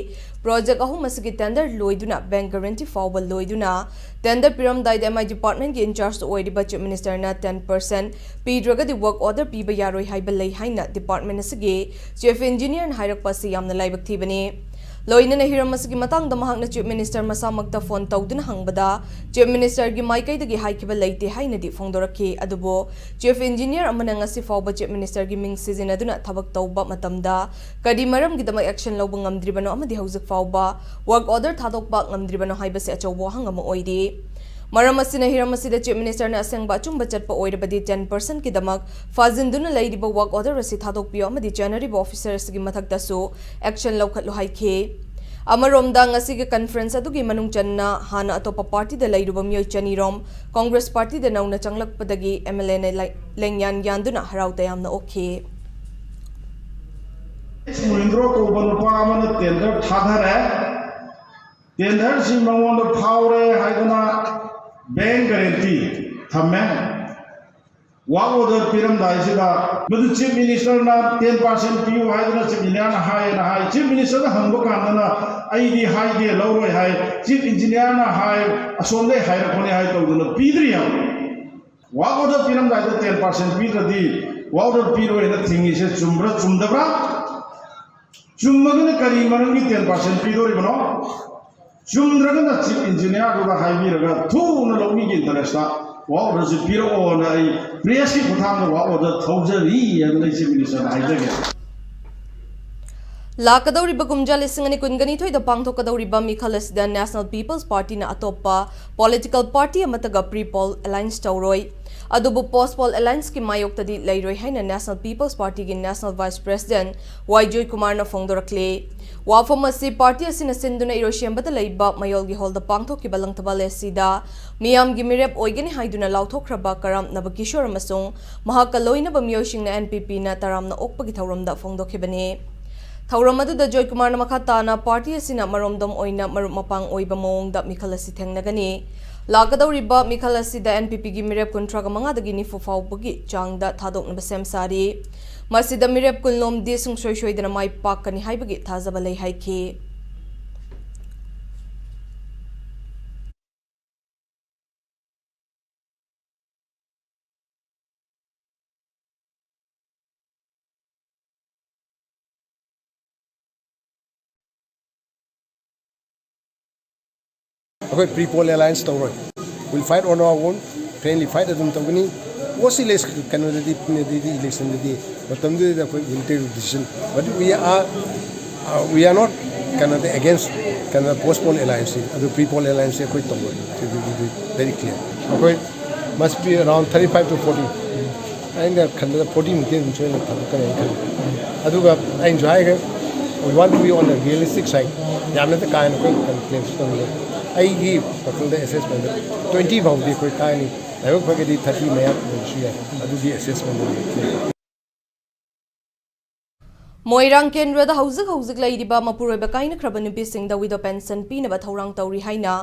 project ꯑꯍꯨꯝ ꯑꯁꯤꯒꯤ tender ꯂꯣꯏꯗꯨꯅ bank guarantee ꯐꯥꯎꯕ ꯂꯣꯏꯗꯨꯅ tender ꯄꯤꯔꯝꯗꯥꯏꯗ M I departmentꯀꯤ incharge ꯑꯣꯏꯔꯤꯕ chief ministerꯅ ten percent ꯄꯤꯗ꯭ꯔꯒꯗꯤ work order ꯄꯤꯕ ꯌꯥꯔꯣꯏ ꯍꯥꯏꯕ ꯂꯩ ꯍꯥꯏꯅ department ꯑꯁꯤꯒꯤ chief engineerꯅ ꯍꯥꯏꯔꯛꯄ ꯑꯁꯤ ꯌꯥꯝꯅ ꯂꯥꯏꯕꯛ ꯊꯤꯕꯅꯤ꯫ ꯂꯣꯏꯅꯅ ꯍꯤꯔꯝ ꯑꯁꯤꯒꯤ ꯃꯇꯥꯡꯗ ꯃꯍꯥꯛꯅ chief minister ꯃꯁꯥꯃꯛꯇ phone ꯇꯧꯗꯨꯅ ꯍꯪꯕꯗ chief ministerꯒꯤ ꯃꯥꯏꯀꯩꯗꯒꯤ ꯍꯥꯏꯈꯤꯕ ꯂꯩꯇꯦ ꯍꯥꯏꯅꯗꯤ ꯐꯣꯡꯗꯣꯔꯛꯈꯤ꯫ ꯑꯗꯨꯕꯨ chief engineer ꯑꯃꯅ ꯉꯁꯤ ꯐꯥꯎꯕ chief ministerꯒꯤ ꯃꯤꯡ ꯁꯤꯖꯤꯟꯅꯗꯨꯅ ꯊꯕꯛ ꯇꯧꯕ ꯃꯇꯝꯗ ꯀꯔꯤ ꯃꯔꯝꯒꯤꯗꯃꯛ action ꯂꯧꯕ ꯉꯝꯗ꯭ꯔꯤꯕꯅꯣ ꯑꯃꯗꯤ ꯍꯧꯖꯤꯛ ꯐꯥꯎꯕ work order ꯊꯥꯗꯣꯛꯄ ꯉꯝꯗ꯭ꯔꯤꯕꯅꯣ ꯍꯥꯏꯕꯁꯤ ꯑꯆꯧꯕ ꯋꯥꯍꯪ ꯑꯃ ꯑꯣꯏꯔꯤ꯫ ꯃꯔꯝ ꯑꯁꯤꯅ ꯍꯤꯔꯝ ꯑꯁꯤꯗ chief ministerꯅ ꯑꯁꯦꯡꯕ ꯑꯆꯨꯝꯕ ꯆꯠꯄ ꯑꯣꯏꯔꯕꯗꯤ ten percentꯀꯤꯗꯃꯛ ꯐꯥꯖꯤꯟꯗꯨꯅ ꯂꯩꯔꯤꯕ work order ꯑꯁꯤ ꯊꯥꯗꯣꯛꯄꯤꯌꯨ ꯑꯃꯗꯤ ꯆꯦꯟꯅꯔꯤꯕ officer ꯑꯁꯤꯒꯤ ꯃꯊꯛꯇꯁꯨ action ꯂꯧꯈꯠꯂꯨ ꯍꯥꯏꯈꯤ꯫ ꯑꯃꯔꯣꯝꯗ ꯉꯁꯤꯒꯤ conference ꯑꯗꯨꯒꯤ ꯃꯅꯨꯡ ꯆꯟꯅ ꯍꯥꯟꯅ ꯑꯇꯣꯞꯄ partyꯗ ꯂꯩꯔꯨꯕ ꯃꯤꯑꯣꯏ ꯆꯅꯤꯔꯣꯝ Congress partyꯗ ꯅꯧꯅ ꯆꯪꯂꯛꯄꯗꯒꯤ MLAꯅ ꯂꯩ-, ꯂꯦꯡꯌꯥꯟ ꯌꯥꯟꯗꯨꯅ ꯍꯔꯥꯎ ꯇꯌꯥꯝꯅ ꯑꯣꯛꯈꯤ꯫ ꯃꯨꯍꯤꯟꯗ꯭ꯔꯣ ꯀꯧꯕ ꯅꯨꯄꯥ ꯑꯃꯅ tender ꯊꯥꯗꯔꯦ꯫ Tenderꯁꯤ ꯃꯉꯣꯟꯗ ꯐꯥꯎꯔꯦ ꯍꯥꯏꯗꯨꯅ bank guarantee ꯊꯝꯃꯦ꯫ Work order ꯄꯤꯔꯝꯗꯥꯏꯁꯤꯗ ꯃꯗꯨ Chief Minister ꯅ ten percent ꯄꯤꯌꯨ ꯍꯥꯏꯗꯅ Chief Engineer ꯅ ꯍꯥꯏꯌꯦꯅ ꯍꯥꯏ꯫ Chief Minister ꯗ ꯍꯪꯕ ꯀꯥꯟꯗꯅ ꯑꯩꯗꯤ ꯍꯥꯏꯗꯦ, ꯂꯧꯔꯣꯏ ꯍꯥꯏ꯫ Chief Engineer ꯅ ꯍꯥꯏ, ꯑꯁꯣꯝꯗꯩ ꯍꯥꯏꯔꯛꯄꯅꯦ ꯍꯥꯏ ꯇꯧꯗꯅ ꯄꯤꯗ꯭ꯔꯤ ꯍꯥꯏꯕ꯫ Work order ꯄꯤꯔꯝꯗꯥꯏꯗ ten percent ꯄꯤꯗ꯭ꯔꯗꯤ work order ꯄꯤꯔꯣꯏꯅ ꯊꯤꯡꯉꯤꯁꯦ ꯆꯨꯝꯕ꯭ꯔꯥ ꯆꯨꯝꯗꯕ꯭ꯔꯥ? ꯆꯨꯝꯃꯒꯅ ꯀꯔꯤ ꯃꯔꯝꯒꯤ ten percent ꯄꯤꯗꯣꯔꯤꯕꯅꯣ? ꯆꯨꯝꯗ꯭ꯔꯒꯅ Chief Engineer ꯗꯨꯗ ꯍꯥꯏꯕꯤꯔꯒ ꯊꯨꯅ ꯂꯧꯃꯤꯒꯤ interest ꯇ work order ꯁꯤ ꯄꯤꯔꯛꯑꯣꯅ ꯑꯩ press ꯀꯤ ꯈꯨꯠꯊꯥꯡꯗ work order ꯊꯧꯖꯔꯤ ꯍꯥꯏꯕꯗ ꯑꯩ Chief Minister ꯗ ꯍꯥꯏꯖꯒꯦ꯫ ꯂꯥꯛꯀꯗꯧꯔꯤꯕ ꯀꯨꯝꯖꯥ ꯂꯤꯁꯤꯡ ꯑꯅꯤ ꯀꯨꯟꯒ ꯅꯤꯊꯣꯏꯗ ꯄꯥꯡꯊꯣꯛꯀꯗꯧꯔꯤꯕ ꯃꯤꯈꯜ ꯑꯁꯤꯗ National People's Party ꯅ ꯑꯇꯣꯞꯄ political party ꯑꯃꯠꯇꯒ pre poll alliance ꯇꯧꯔꯣꯏ꯫ ꯑꯗꯨꯕꯨ post poll alliance ꯀꯤ ꯃꯥꯌꯣꯛꯇꯗꯤ ꯂꯩꯔꯣꯏ ꯍꯥꯏꯅ National People's Party ꯒꯤ National Vice President ꯋꯥꯏ ꯖꯣꯏꯀꯨꯃꯥꯔꯅ ꯐꯣꯡꯗꯣꯔꯛꯂꯤ꯫ ꯋꯥꯐꯝ ꯑꯁꯤ party ꯑꯁꯤꯅ ꯁꯤꯟꯗꯨꯅ ꯏꯔꯣꯏꯁꯦꯝꯕꯗ ꯂꯩꯕ ꯃꯌꯣꯜꯒꯤ ꯍꯣꯜꯗ ꯄꯥꯡꯊꯣꯛꯈꯤꯕ ꯂꯪꯊꯕꯥꯜ ꯑꯦꯁꯤꯗ ꯃꯤꯌꯥꯝꯒꯤ ꯃꯤꯔꯦꯞ ꯑꯣꯏꯒꯅꯤ ꯍꯥꯏꯗꯨꯅ ꯂꯥꯎꯊꯣꯛꯈ꯭ꯔꯕ ꯀꯔꯥꯝ ꯅꯕꯀꯤꯁꯣꯔ ꯑꯃꯁꯨꯡ ꯃꯍꯥꯛꯀ ꯂꯣꯏꯅꯕ ꯃꯤꯑꯣꯏꯁꯤꯡꯅ ꯑꯦꯟ ꯄꯤ ꯄꯤ ꯅ ꯇꯔꯥꯝꯅ ꯑꯣꯛꯄꯒꯤ ꯊꯧꯔꯝꯗ ꯐꯣꯡꯗꯣꯛꯈꯤꯕꯅꯤ꯫ ꯊꯧꯔꯝ ꯑꯗꯨꯗ ꯖꯣꯏꯀꯨꯃꯥꯔꯅ ꯃꯈꯥ ꯇꯥꯅ party ꯑꯁꯤꯅ ꯃꯔꯣꯝꯗꯣꯝ ꯑꯣꯏꯅ ꯃꯔꯨꯞ ꯃꯄꯥꯡ ꯑꯣꯏꯕ ꯃꯑꯣꯡꯗ ꯃꯤꯈꯜ ꯑꯁꯤ ꯊꯦꯡꯅꯒꯅꯤ꯫ ꯂꯥꯛꯀꯗꯧꯔꯤꯕ ꯃꯤꯈꯜ ꯑꯁꯤꯗ ꯑꯦꯟ ꯄꯤ ꯄꯤ ꯒꯤ ꯃꯤꯔꯦꯞ ꯀꯨꯟꯊ꯭ꯔꯥꯒ ꯃꯉꯥꯗꯒꯤ ꯅꯤꯐꯨ ꯐꯥꯎꯕꯒꯤ ꯆꯥꯡꯗ ꯊꯥꯗꯣꯛꯅꯕ ꯁꯦꯝ ꯁꯥꯔꯤ꯫ ꯃꯁꯤꯗ ꯃꯤꯔꯦꯞ ꯀꯨꯟꯂꯣꯝꯗꯤ ꯁꯨꯡꯁꯣꯏ ꯁꯣꯏꯗꯅ ꯃꯥꯏ ꯄꯥꯛꯀꯅꯤ ꯍꯥꯏꯕꯒꯤ ꯊꯥꯖꯕ ꯂꯩ ꯍꯥꯏꯈꯤ꯫ ꯑꯩꯈꯣꯏ pre poll alliance ꯇꯧꯔꯣꯏ꯫ We'll fight on our own, friendly fight ꯑꯗꯨꯝ ꯇꯧꯒꯅꯤ꯫ Post election ꯀꯩꯅꯣꯗꯗꯤ, ꯄꯨꯅꯦꯗꯗꯤ election ꯗꯗꯤ ꯃꯇꯝꯗꯨꯗ ꯑꯩꯈꯣꯏ will take decision, but we are, uh, we are not ꯀꯩꯅꯣꯗ against ꯀꯩꯅꯣ post poll alliance ꯁꯤ, ꯑꯗꯨ pre poll alliance ꯁꯤ ꯑꯩꯈꯣꯏ ꯇꯧꯔꯣꯏ꯫ Very clear. ꯑꯩꯈꯣꯏ must be around thirty five to forty. ꯑꯩꯅ ꯈꯟꯕꯗ forty ꯃꯨꯛꯇꯤ ꯑꯗꯨꯝ ꯁꯣꯏꯅ ꯊꯥꯗꯣꯛꯀꯅꯤ ꯍꯥꯏꯅ ꯈꯜꯂꯤ꯫ ꯑꯗꯨꯒ ꯑꯩꯅꯁꯨ ꯍꯥꯏꯈ꯭ꯔꯦ, we want to be on the realistic side. ꯌꯥꯝꯅꯗꯤ ꯀꯥ ꯍꯦꯟꯅ ꯑꯩꯈꯣꯏ ꯀꯩꯅꯣ claim ꯁꯨ ꯇꯧꯅꯤꯡꯗꯦ꯫ ꯑꯩꯒꯤ ꯋꯥꯈꯜꯗ assessment ꯗ twenty ꯐꯥꯎꯗꯤ ꯑꯩꯈꯣꯏ ꯀꯥꯅꯤ, ꯂꯥꯏꯕꯛ ꯐꯔꯒꯗꯤ thirty ꯃꯌꯥ ꯑꯣꯏꯕꯁꯨ ꯌꯥꯏ꯫ ꯑꯗꯨꯒꯤ assessment ꯗ ꯂꯩ꯫ ꯃꯣꯏꯔꯥꯡ ꯀꯦꯟꯗ꯭ꯔꯗ ꯍꯧꯖꯤꯛ ꯍꯧꯖꯤꯛ ꯂꯩꯔꯤꯕ ꯃꯄꯨꯔꯣꯏꯕ ꯀꯥꯏꯅꯈ꯭ꯔꯕ ꯅꯨꯄꯤꯁꯤꯡꯗ widow pension ꯄꯤꯅꯕ ꯊꯧꯔꯥꯡ ꯇꯧꯔꯤ ꯍꯥꯏꯅ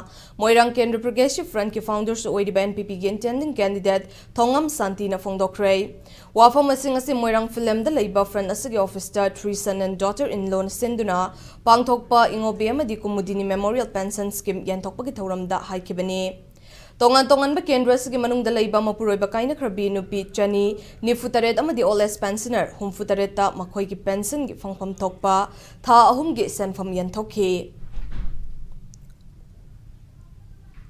ꯃꯣꯏꯔꯥꯡ ꯀꯦꯟꯗ꯭ꯔ Progressive Front ꯀꯤ founder ꯁꯨ ꯑꯣꯏꯔꯤꯕ N P P ꯒꯤ intending candidate ꯊꯣꯉꯝ ꯁꯥꯟꯇꯤꯅ ꯐꯣꯡꯗꯣꯛꯈ꯭ꯔꯦ꯫ ꯋꯥꯐꯝ ꯑꯁꯤ ꯉꯁꯤ ꯃꯣꯏꯔꯥꯡ ꯐꯤꯂꯝꯗ ꯂꯩꯕ front ꯑꯁꯤꯒꯤ office ꯇ Three Son and Daughter in Law ꯅ ꯁꯤꯟꯗꯨꯅ ꯄꯥꯡꯊꯣꯛꯄ ꯏꯉꯣꯕꯦ ꯑꯃꯗꯤ ꯀꯨꯃꯨꯗꯤꯅꯤ Memorial Pension Scheme ꯌꯦꯟꯊꯣꯛꯄꯒꯤ ꯊꯧꯔꯝꯗ ꯍꯥꯏꯈꯤꯕꯅꯤ꯫ ꯇꯣꯉꯥꯟ ꯇꯣꯉꯥꯟꯕ ꯀꯦꯟꯗ꯭ꯔ ꯑꯁꯤꯒꯤ ꯃꯅꯨꯡꯗ ꯂꯩꯕ ꯃꯄꯨꯔꯣꯏꯕ ꯀꯥꯏꯅꯈ꯭ꯔꯕꯤ ꯅꯨꯄꯤ ꯆꯅꯤ ꯅꯤꯐꯨ ꯇꯔꯦꯠ ꯑꯃꯗꯤ old age pensioner ꯍꯨꯝꯐꯨ ꯇꯔꯦꯠꯇ ꯃꯈꯣꯏꯒꯤ pension ꯒꯤ ꯐꯪꯐꯝ ꯊꯣꯛꯄ ꯊꯥ ꯑꯍꯨꯝꯒꯤ ꯁꯦꯟꯐꯝ ꯌꯦꯟꯊꯣꯛꯈꯤ꯫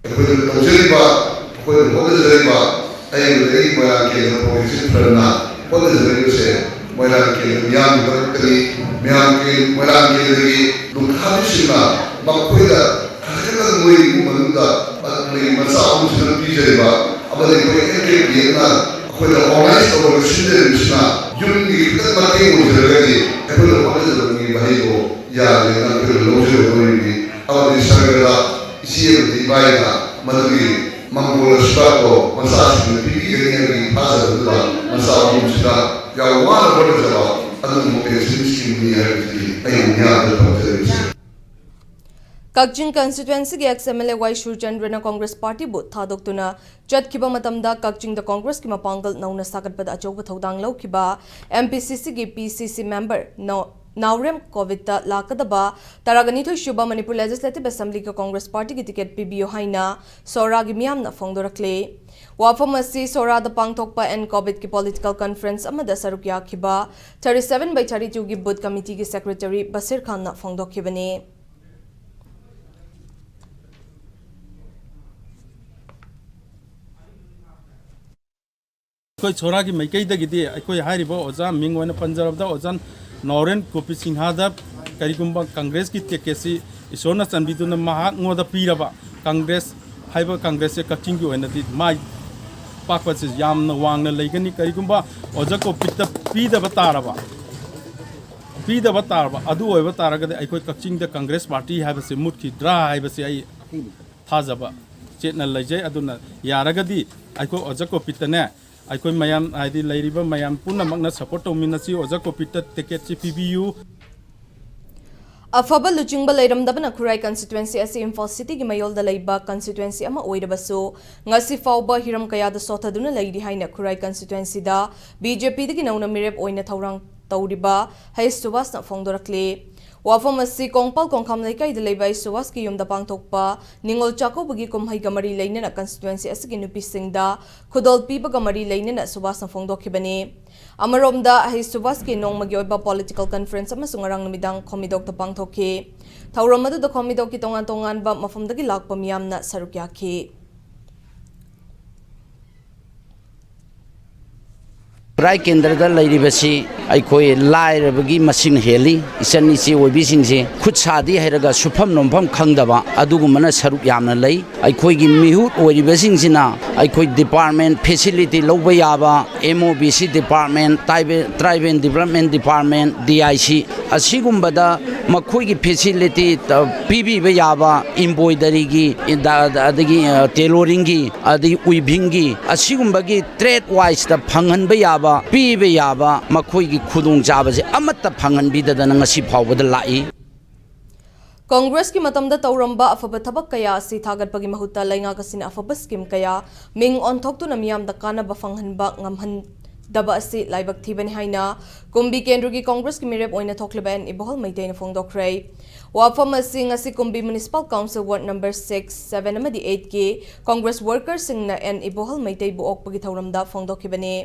ꯑꯩꯈꯣꯏꯅ ꯇꯧꯖꯔꯤꯕ, ꯑꯩꯈꯣꯏꯅ ꯍꯣꯠꯅꯖꯔꯤꯕ, ꯑꯩꯕꯨ ꯑꯩꯒꯤ ꯃꯣꯏꯔꯥꯡ ꯀꯦꯟꯗ꯭ꯔ Progressive Front ꯅ ꯍꯣꯠꯅꯖꯔꯤꯕꯁꯦ ꯃꯣꯏꯔꯥꯡ ꯀꯦꯟꯗ꯭ꯔ ꯃꯤꯌꯥꯝꯒꯤꯗꯃꯛꯇꯅꯤ꯫ ꯃꯌꯥꯝ ꯀꯦꯟ-, ꯃꯣꯏꯔꯥꯡ ꯀꯦꯟꯗ꯭ꯔꯒꯤ ꯂꯨꯈ꯭ꯔꯥꯕꯤꯁꯤꯡꯅ ꯃꯈꯣꯏꯗ ꯈꯖꯤꯛꯇꯪ ꯃꯣꯏ ꯏꯃꯨꯡ ꯃꯅꯨꯡꯗ ꯑꯩꯈꯣꯏꯒꯤ ꯃꯆꯥ ꯑꯍꯨꯝꯁꯤꯅ ꯄꯤꯖꯔꯤꯕ ꯑꯃꯗꯤ ꯑꯩꯈꯣꯏ N K P ꯅ ꯑꯩꯈꯣꯏꯗ organize ꯇꯧꯔꯒ ꯁꯤꯟꯖꯔꯤꯕꯁꯤꯅ ꯌꯨꯝꯒꯤ ꯈꯤꯇꯪ ꯃꯇꯦꯡ ꯑꯣꯏꯖꯔꯒꯗꯤ ꯑꯩꯈꯣꯏꯅ ꯍꯣꯠꯅꯖꯕꯒꯤ ꯃꯍꯩꯗꯣ ꯌꯥꯔꯦꯅ ꯑꯩꯈꯣꯏꯅ ꯂꯧꯖꯒꯗꯧꯔꯤꯕꯅꯤ꯫ ꯑꯃꯗꯤ ꯁꯔꯒꯗ ꯏꯆꯦ ꯑꯃꯗꯤ ꯏꯕꯥꯏꯅ ꯃꯗꯨꯒꯤ ꯃꯪꯒꯣꯜ ꯑꯁꯤꯕꯥꯗꯣ ꯃꯆꯥꯁꯤꯡꯗ ꯄꯤꯕꯤꯒꯅꯤ ꯍꯥꯏꯕꯒꯤ ꯊꯥꯖꯕꯗꯨꯗ ꯃꯆꯥ ꯑꯍꯨꯝꯁꯤꯗ ꯌꯥꯝ ꯋꯥꯅ ꯍꯣꯠꯅꯖꯕ ꯑꯗꯨꯒꯨꯝꯕ pension scheme ꯅꯤ ꯍꯥꯏꯕꯁꯤꯗꯤ ꯑꯩꯅ ꯃꯤꯌꯥꯝꯗ ꯊꯝꯖꯔꯤꯕꯁꯦ꯫ ꯀꯛꯆꯤꯡ constituency ꯒꯤ ex M L A Y ꯁꯨꯔꯆꯟꯗ꯭ꯔꯅ Congress party ꯕꯨ ꯊꯥꯗꯣꯛꯇꯨꯅ ꯆꯠꯈꯤꯕ ꯃꯇꯝꯗ ꯀꯛꯆꯤꯡꯗ Congress ꯀꯤ ꯃꯄꯥꯡꯒꯜ ꯅꯧꯅ ꯁꯥꯒꯠꯄꯗ ꯑꯆꯧꯕ ꯊꯧꯗꯥꯡ ꯂꯧꯈꯤꯕ M P C C ꯒꯤ P C C member ꯅꯥꯎ-, ꯅꯥꯎꯔꯦꯝ ꯀꯣꯕꯤꯠꯇ ꯂꯥꯛꯀꯗꯕ ꯇꯔꯥꯒ ꯅꯤꯊꯣꯏ ꯁꯨꯕ Manipur Legislative Assembly ꯒꯤ Congress party ꯒꯤ ticket ꯄꯤꯕꯤꯌꯨ ꯍꯥꯏꯅ ꯁꯣꯔꯥꯒꯤ ꯃꯤꯌꯥꯝꯅ ꯐꯣꯡꯗꯣꯔꯛꯂꯤ꯫ ꯋꯥꯐꯝ ꯑꯁꯤ ꯁꯣꯔꯥꯗ ꯄꯥꯡꯊꯣꯛꯄ N ꯀꯣꯕꯤꯠꯀꯤ political conference ꯑꯃꯗ ꯁꯔꯨꯛ ꯌꯥꯈꯤꯕ thirty seven by thirty two ꯒꯤ booth committee ꯒꯤ secretary ꯕꯁꯤꯔ ꯈꯥꯟꯅ ꯐꯣꯡꯗꯣꯛꯈꯤꯕꯅꯤ꯫ ꯑꯩꯈꯣꯏ ꯁꯣꯔꯥꯒꯤ ꯃꯥꯏꯀꯩꯗꯒꯤꯗꯤ ꯑꯩꯈꯣꯏ ꯍꯥꯏꯔꯤꯕ ꯑꯣꯖꯥ ꯃꯤꯡ ꯑꯣꯏꯅ ꯄꯟꯖꯔꯕꯗ ꯑꯣꯖꯥ ꯅꯥꯎꯔꯦꯟ ꯒꯣꯄꯤ ꯁꯤꯡꯍꯗ ꯀꯔꯤꯒꯨꯝꯕ Congress ꯀꯤ ticket ꯁꯤ ꯏꯁꯣꯔꯅ ꯆꯥꯟꯕꯤꯗꯨꯅ ꯃꯍꯥꯛꯉꯣꯟꯗ ꯄꯤꯔꯕ Congress ꯍꯥꯏꯕ Congress ꯁꯦ ꯀꯛꯆꯤꯡꯒꯤ ꯑꯣꯏꯅꯗꯤ ꯃꯥꯏ ꯄꯥꯛꯄꯁꯤ ꯌꯥꯝꯅ ꯋꯥꯡꯅ ꯂꯩꯒꯅꯤ꯫ ꯀꯔꯤꯒꯨꯝꯕ ꯑꯣꯖꯥ ꯀꯣꯄꯤꯠꯇ ꯄꯤꯗꯕ ꯇꯥꯔꯕ, ꯄꯤꯗꯕ ꯇꯥꯔꯕ, ꯑꯗꯨ ꯑꯣꯏꯕ ꯇꯥꯔꯒꯗꯤ ꯑꯩꯈꯣꯏ ꯀꯛꯆꯤꯡꯗ Congress party ꯍꯥꯏꯕꯁꯤ ꯃꯨꯠꯈꯤꯗ꯭ꯔꯥ ꯍꯥꯏꯕꯁꯤ ꯑꯩ ꯊꯥꯖꯕ ꯆꯦꯠꯅ ꯂꯩꯖꯩ꯫ ꯑꯗꯨꯅ ꯌꯥꯔꯒꯗꯤ ꯑꯩꯈꯣꯏ ꯑꯣꯖꯥ ꯀꯣꯄꯤꯠꯇꯅꯦ, ꯑꯩꯈꯣꯏ ꯃꯌꯥꯝ, ꯍꯥꯏꯗꯤ ꯂꯩꯔꯤꯕ ꯃꯌꯥꯝ ꯄꯨꯝꯅꯃꯛꯅ ꯁꯄꯣꯔꯠ ꯇꯧꯃꯤꯟꯅꯁꯤ꯫ ꯑꯣꯖꯥ ꯀꯣꯄꯤꯠꯇ ꯇꯤꯀꯦꯠꯁꯤ ꯄꯤꯕꯤꯌꯨ꯫ ꯑꯐꯕ ꯂꯨꯆꯤꯡꯕ ꯂꯩꯔꯝꯗꯕꯅ ꯈꯨꯔꯥꯏ ꯀꯟꯁꯇꯤꯇ꯭ꯋꯦꯟꯁꯤ ꯑꯁꯤ ꯏꯝꯐꯥꯜ ꯁꯤꯇꯤꯒꯤ ꯃꯌꯣꯜꯗ ꯂꯩꯕ ꯀꯟꯁꯇꯤꯇ꯭ꯋꯦꯟꯁꯤ ꯑꯃ ꯑꯣꯏꯔꯕꯁꯨ, ꯉꯁꯤ ꯐꯥꯎꯕ ꯍꯤꯔꯝ ꯀꯌꯥꯗ ꯁꯣꯠꯊꯗꯨꯅ ꯂꯩꯔꯤ ꯍꯥꯏꯅ ꯈꯨꯔꯥꯏ ꯀꯟꯁꯇꯤꯇ꯭ꯋꯦꯟꯁꯤꯗ ꯕꯤ ꯖꯦ ꯄꯤꯗꯒꯤ ꯅꯧꯅ ꯃꯤꯔꯦꯞ ꯑꯣꯏꯅ ꯊꯧꯔꯥꯡ ꯇꯧꯔꯤꯕ ꯍꯩꯁ ꯁꯨꯕꯥꯁꯅ ꯐꯣꯡꯗꯣꯔꯛꯂꯤ꯫ ꯋꯥꯐꯝ ꯑꯁꯤ ꯀꯣꯡꯄꯥꯜ ꯀꯣꯡꯈꯥꯝ ꯂꯩꯀꯥꯏꯗ ꯂꯩꯕ ꯍꯩꯁ ꯁꯨꯕꯥꯁꯀꯤ ꯌꯨꯝꯗ ꯄꯥꯡꯊꯣꯛꯄ ꯅꯤꯉꯣꯜ ꯆꯥꯛꯀꯧꯕꯒꯤ ꯀꯨꯝꯍꯩꯒ ꯃꯔꯤ ꯂꯩꯅꯅ ꯀꯟꯁꯇꯤꯇ꯭ꯋꯦꯟꯁꯤ ꯑꯁꯤꯒꯤ ꯅꯨꯄꯤꯁꯤꯡꯗ ꯈꯨꯗꯣꯜ ꯄꯤꯕꯒ ꯃꯔꯤ ꯂꯩꯅꯅ ꯁꯨꯕꯥꯁꯅ ꯐꯣꯡꯗꯣꯛꯈꯤꯕꯅꯤ꯫ ꯑꯃꯔꯣꯝꯗ, ꯍꯩꯁ ꯁꯨꯕꯥꯁꯀꯤ ꯅꯣꯡꯃꯒꯤ ꯑꯣꯏꯕ ꯄꯣꯂꯤꯇꯤꯀꯦꯜ ꯀꯟꯐꯔꯦꯟꯁ ꯑꯃꯁꯨ ꯉꯔꯥꯡ ꯅꯨꯃꯤꯗꯥꯡ ꯈꯣꯝꯃꯤꯗꯣꯛꯇ ꯄꯥꯡꯊꯣꯛꯈꯤ꯫ ꯊꯧꯔꯝ ꯑꯗꯨꯗ ꯈꯣꯝꯃꯤꯗꯣꯛꯀꯤ ꯇꯣꯉꯥꯟ ꯇꯣꯉꯥꯟꯕ ꯃꯐꯝꯗꯒꯤ ꯂꯥꯛꯄ ꯃꯤꯌꯥꯝꯅ ꯁꯔꯨꯛ ꯌꯥꯈꯤ꯫ ꯈꯨꯔꯥꯏ ꯀꯦꯟꯗ꯭ꯔꯗ ꯂꯩꯔꯤꯕꯁꯤ ꯑꯩꯈꯣꯏ ꯂꯥꯏꯔꯕꯒꯤ ꯃꯁꯤꯡ ꯍꯦꯜꯂꯤ꯫ ꯏꯆꯟ ꯏꯆꯦ ꯑꯣꯏꯕꯤꯁꯤꯡꯁꯦ ꯈꯨꯠ ꯁꯥꯗꯤ ꯍꯩꯔꯒ ꯁꯨꯐꯝ ꯅꯣꯝꯐꯝ ꯈꯪꯗꯕ ꯑꯗꯨꯒꯨꯝꯕꯅ ꯁꯔꯨꯛ ꯌꯥꯝꯅ ꯂꯩ꯫ ꯑꯩꯈꯣꯏꯒꯤ ꯃꯤꯍꯨꯠ ꯑꯣꯏꯔꯤꯕꯁꯤꯡꯁꯤꯅ ꯑꯩꯈꯣꯏ ꯗꯤꯄꯥꯔꯠꯃꯦꯟ ꯐꯦꯁꯤꯂꯤꯇꯤ ꯂꯧꯕ ꯌꯥꯕ, M O B C department, tribal, tribal development department, D I C, ꯑꯁꯤꯒꯨꯝꯕꯗ ꯃꯈꯣꯏꯒꯤ ꯐꯦꯁꯤꯂꯤꯇꯤ, ꯑ, ꯄꯤꯕꯤꯕ ꯌꯥꯕ, ꯏꯝꯕꯣꯏꯗꯔꯤꯒꯤ, ꯏꯟꯗ-, ꯑꯗꯒꯤ, ꯑ, ꯇꯦꯂꯣꯔꯤꯡꯒꯤ, ꯑꯗꯒꯤ ꯋꯤꯚꯤꯡꯒꯤ, ꯑꯁꯤꯒꯨꯝꯕꯒꯤ ꯇ꯭ꯔꯦꯗ ꯋꯥꯏꯁꯇ ꯐꯪꯍꯟꯕ ꯌꯥꯕ, ꯄꯤꯕ ꯌꯥꯕ ꯃꯈꯣꯏꯒꯤ ꯈꯨꯗꯣꯡꯆꯥꯕꯁꯦ ꯑꯃꯠꯇ ꯐꯪꯍꯟꯕꯤꯗꯗꯅ ꯉꯁꯤ ꯐꯥꯎꯕꯗ ꯂꯥꯛꯏ꯫ ꯀꯣꯡꯒ꯭ꯔꯦꯁꯀꯤ ꯃꯇꯝꯗ ꯇꯧꯔꯝꯕ ꯑꯐꯕ ꯊꯕꯛ ꯀꯌꯥ ꯑꯁꯤ ꯊꯥꯒꯠꯄꯒꯤ ꯃꯍꯨꯠꯇ ꯂꯩꯉꯥꯛ ꯑꯁꯤꯅ ꯑꯐꯕ ꯁ꯭ꯀꯤꯝ ꯀꯌꯥ ꯃꯤꯡ ꯑꯣꯟꯊꯣꯛꯇꯨꯅ ꯃꯤꯌꯥꯝꯗ ꯀꯥꯟꯅꯕ ꯐꯪꯍꯟꯕ ꯉꯝꯍꯟꯗꯕ ꯑꯁꯤ ꯂꯥꯏꯕꯛ ꯊꯤꯕꯅꯤ ꯍꯥꯏꯅ ꯀꯨꯝꯕꯤ ꯀꯦꯟꯗ꯭ꯔꯒꯤ ꯀꯣꯡꯒ꯭ꯔꯦꯁꯀꯤ ꯃꯤꯔꯦꯞ ꯑꯣꯏꯅ ꯊꯣꯛꯂꯤꯕ ꯑꯦꯟ ꯏꯕꯣꯍꯜ ꯃꯩꯇꯩꯅ ꯐꯣꯡꯗꯣꯛꯈ꯭ꯔꯦ꯫ ꯋꯥꯐꯝ ꯑꯁꯤ ꯉꯁꯤ Kumbi municipal council ward number six, seven ꯑꯃꯗꯤ ꯑꯩꯠꯀꯤ ꯀꯣꯡꯒ꯭ꯔꯦꯁ ꯋꯥꯔꯀꯔꯁꯤꯡꯅ ꯑꯦꯟ ꯏꯕꯣꯍꯜ ꯃꯩꯇꯩꯕꯨ ꯑꯣꯛꯄꯒꯤ ꯊꯧꯔꯝꯗ ꯐꯣꯡꯗꯣꯛꯈꯤꯕꯅꯤ꯫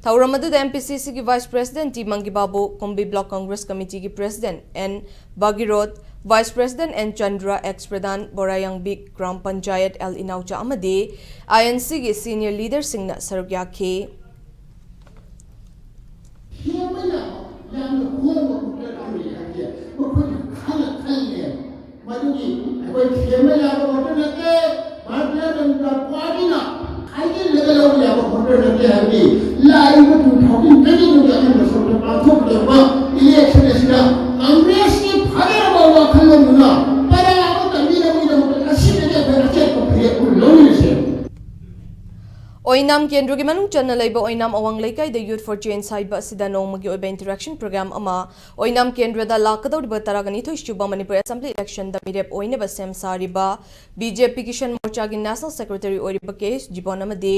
ꯊꯧꯔꯝ ꯑꯗꯨꯗ ꯑꯦꯝ ꯄꯤ ꯁꯤ ꯁꯤꯒꯤ ꯚꯥꯏꯁ ꯄ꯭ꯔꯦꯁꯤꯗꯦꯟꯠ ꯇꯤ ꯃꯪꯒꯤꯕꯥꯕꯨ, ꯀꯨꯝꯕꯤ ꯕ꯭ꯂꯣꯛ ꯀꯣꯡꯒ꯭ꯔꯦꯁ ꯀꯃꯤꯇꯤꯒꯤ president N Bhagirath, vice president N Chandra, ex pradhan Borayangbi gram panchayat L Inaocha ꯑꯃꯗꯤ ꯑꯥꯏ ꯑꯦꯟ ꯁꯤꯒꯤ ꯁꯤꯅꯤꯌꯔ ꯂꯤꯗꯔꯁꯤꯡꯅ ꯁꯔꯨꯛ ꯌꯥꯈꯤ꯫ ꯊꯦꯝꯕ ꯌꯥꯕ ꯌꯥꯝꯅ ꯍꯣꯡꯕ ꯃꯈꯣꯏꯅ ꯈꯜꯂꯦ꯫ ꯃꯗꯨꯒꯤ ꯑꯩꯈꯣꯏ ꯊꯦꯝꯕ ꯌꯥꯕ ꯃꯈꯣꯏ ꯅꯠꯇꯦ꯫ ꯚꯥꯔꯇꯤꯌ ꯖꯅꯇꯥ ꯄꯥꯔꯇꯤꯅ ꯍꯥꯏꯖꯤꯜꯂꯒ ꯂꯧꯕ ꯌꯥꯕ ꯃꯈꯣꯏ ꯅꯠꯇꯦ ꯍꯥꯏꯕꯗꯤ ꯂꯥꯛꯏꯕ two thousand twenty two ꯒꯤ ꯑꯍꯥꯟꯕ ꯁꯔꯨꯛꯇ ꯄꯥꯡꯊꯣꯛꯀꯗꯧꯔꯤꯕ ꯏꯂꯦꯛꯁꯟ ꯑꯁꯤꯗ ꯀꯪꯒ꯭ꯔꯦꯁꯀꯤ ꯐꯖꯔꯕ ꯋꯥꯈꯜꯂꯣꯟꯗꯨꯅ ꯄꯔꯥ ꯑꯃ ꯇꯝꯕꯤꯅꯕꯒꯤꯗꯃꯛꯇ ꯉꯁꯤꯗꯒꯤ ꯑꯩꯈꯣꯏ ꯑꯆꯦꯠꯄ ꯐꯤꯔꯦꯞ ꯑꯃ ꯂꯧꯃꯤꯟꯅꯁꯦ꯫ ꯑꯣꯏꯅꯥꯝ ꯀꯦꯟꯗ꯭ꯔꯒꯤ ꯃꯅꯨꯡ ꯆꯟꯅ ꯂꯩꯕ ꯑꯣꯏꯅꯥꯝ ꯑꯋꯥꯡ ꯂꯩꯀꯥꯏꯗ Youth for Change ꯍꯥꯏꯕ ꯑꯁꯤꯗ ꯅꯣꯡꯃꯒꯤ ꯑꯣꯏꯕ interaction program ꯑꯃ ꯑꯣꯏꯅꯥꯝ ꯀꯦꯟꯗ꯭ꯔꯗ ꯂꯥꯛꯀꯗꯧꯔꯤꯕ ꯇꯔꯥꯒ ꯅꯤꯊꯣꯏ ꯁꯨꯕ ꯃꯅꯤꯄꯨꯔ Assembly election ꯗ ꯃꯤꯔꯦꯞ ꯑꯣꯏꯅꯕ ꯁꯦꯝ ꯁꯥꯔꯤꯕ B J P Kishan Morcha ꯒꯤ National Secretary ꯑꯣꯏꯔꯤꯕ K H ꯖꯤꯕꯣꯟ ꯑꯃꯗꯤ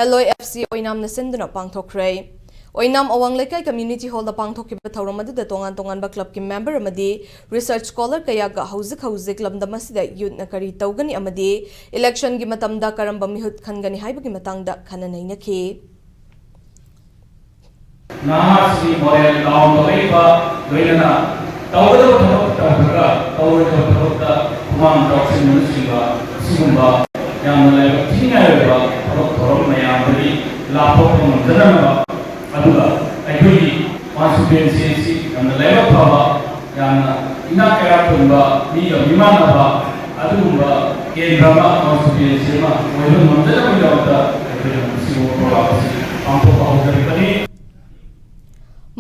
ꯍꯦꯂꯣꯏ F C ꯑꯣꯏꯅꯥꯝꯅ ꯁꯤꯟꯗꯨꯅ ꯄꯥꯡꯊꯣꯛꯈ꯭ꯔꯦ꯫ ꯑꯣꯏꯅꯥꯝ ꯑꯋꯥꯡ ꯂꯩꯀꯥꯏ Community Hall ꯗ ꯄꯥꯡꯊꯣꯛꯈꯤꯕ ꯊꯧꯔꯝ ꯑꯗꯨꯗ ꯇꯣꯉꯥꯟ ꯇꯣꯉꯥꯟꯕ club ꯀꯤ member ꯑꯃꯗꯤ research scholar ꯀꯌꯥꯒ ꯍꯧꯖꯤꯛ ꯍꯧꯖꯤꯛ ꯂꯝꯗꯝ ꯑꯁꯤꯗ youth ꯅ ꯀꯔꯤ ꯇꯧꯒꯅꯤ ꯑꯃꯗꯤ election ꯒꯤ ꯃꯇꯝꯗ ꯀꯔꯝꯕ ꯃꯤꯍꯨꯠ ꯈꯟꯒꯅꯤ ꯍꯥꯏꯕꯒꯤ ꯃꯇꯥꯡꯗ ꯈꯟꯅ ꯅꯩꯅꯈꯤ꯫ ꯅꯍꯥꯁꯤꯡꯒꯤ moral down ꯇꯧꯔꯛꯏꯕ, ꯂꯣꯏꯅꯅ ꯇꯧꯒꯗꯕ ꯊꯕꯛ ꯇꯧꯗ꯭ꯔꯒ ꯇꯧꯔꯣꯏꯗꯕ ꯊꯕꯛꯇ ꯈꯨꯃꯥꯡ ꯆꯥꯎꯁꯤꯟꯕꯅꯆꯤꯡꯕ ꯑꯁꯤꯒꯨꯝꯕ ꯌꯥꯝꯅ ꯂꯥꯏꯕꯛ ꯊꯤꯅꯤꯡꯉꯥꯏ ꯑꯣꯏꯕ ꯊꯕꯛ ꯊꯧꯔꯝ ꯃꯌꯥꯝꯗꯒꯤ ꯂꯥꯞꯊꯣꯛꯄ ꯉꯝꯖꯅꯅꯕ, ꯑꯗꯨꯒ ꯑꯩꯈꯣꯏꯒꯤ constituency ꯑꯁꯤ ꯌꯥꯝꯅ ꯂꯥꯏꯕꯛ ꯐꯕ, ꯌꯥꯝꯅ ꯏꯅꯥꯛ ꯀꯩꯔꯥꯛ ꯈꯨꯟꯕ, ꯃꯤꯒ ꯃꯤꯃꯥꯟꯅꯕ ꯑꯗꯨꯒꯨꯝꯕ ꯀꯦꯟꯗ꯭ꯔ ꯑꯃ, constituency ꯑꯃ ꯑꯣꯏꯕ ꯉꯝꯖꯅꯕꯒꯤꯗꯃꯛꯇ ꯑꯩꯈꯣꯏꯅ ꯃꯁꯤꯒꯨꯝꯕ program ꯑꯁꯤ ꯄꯥꯡꯊꯣꯛꯄ ꯍꯧꯖꯔꯤꯕꯅꯤ꯫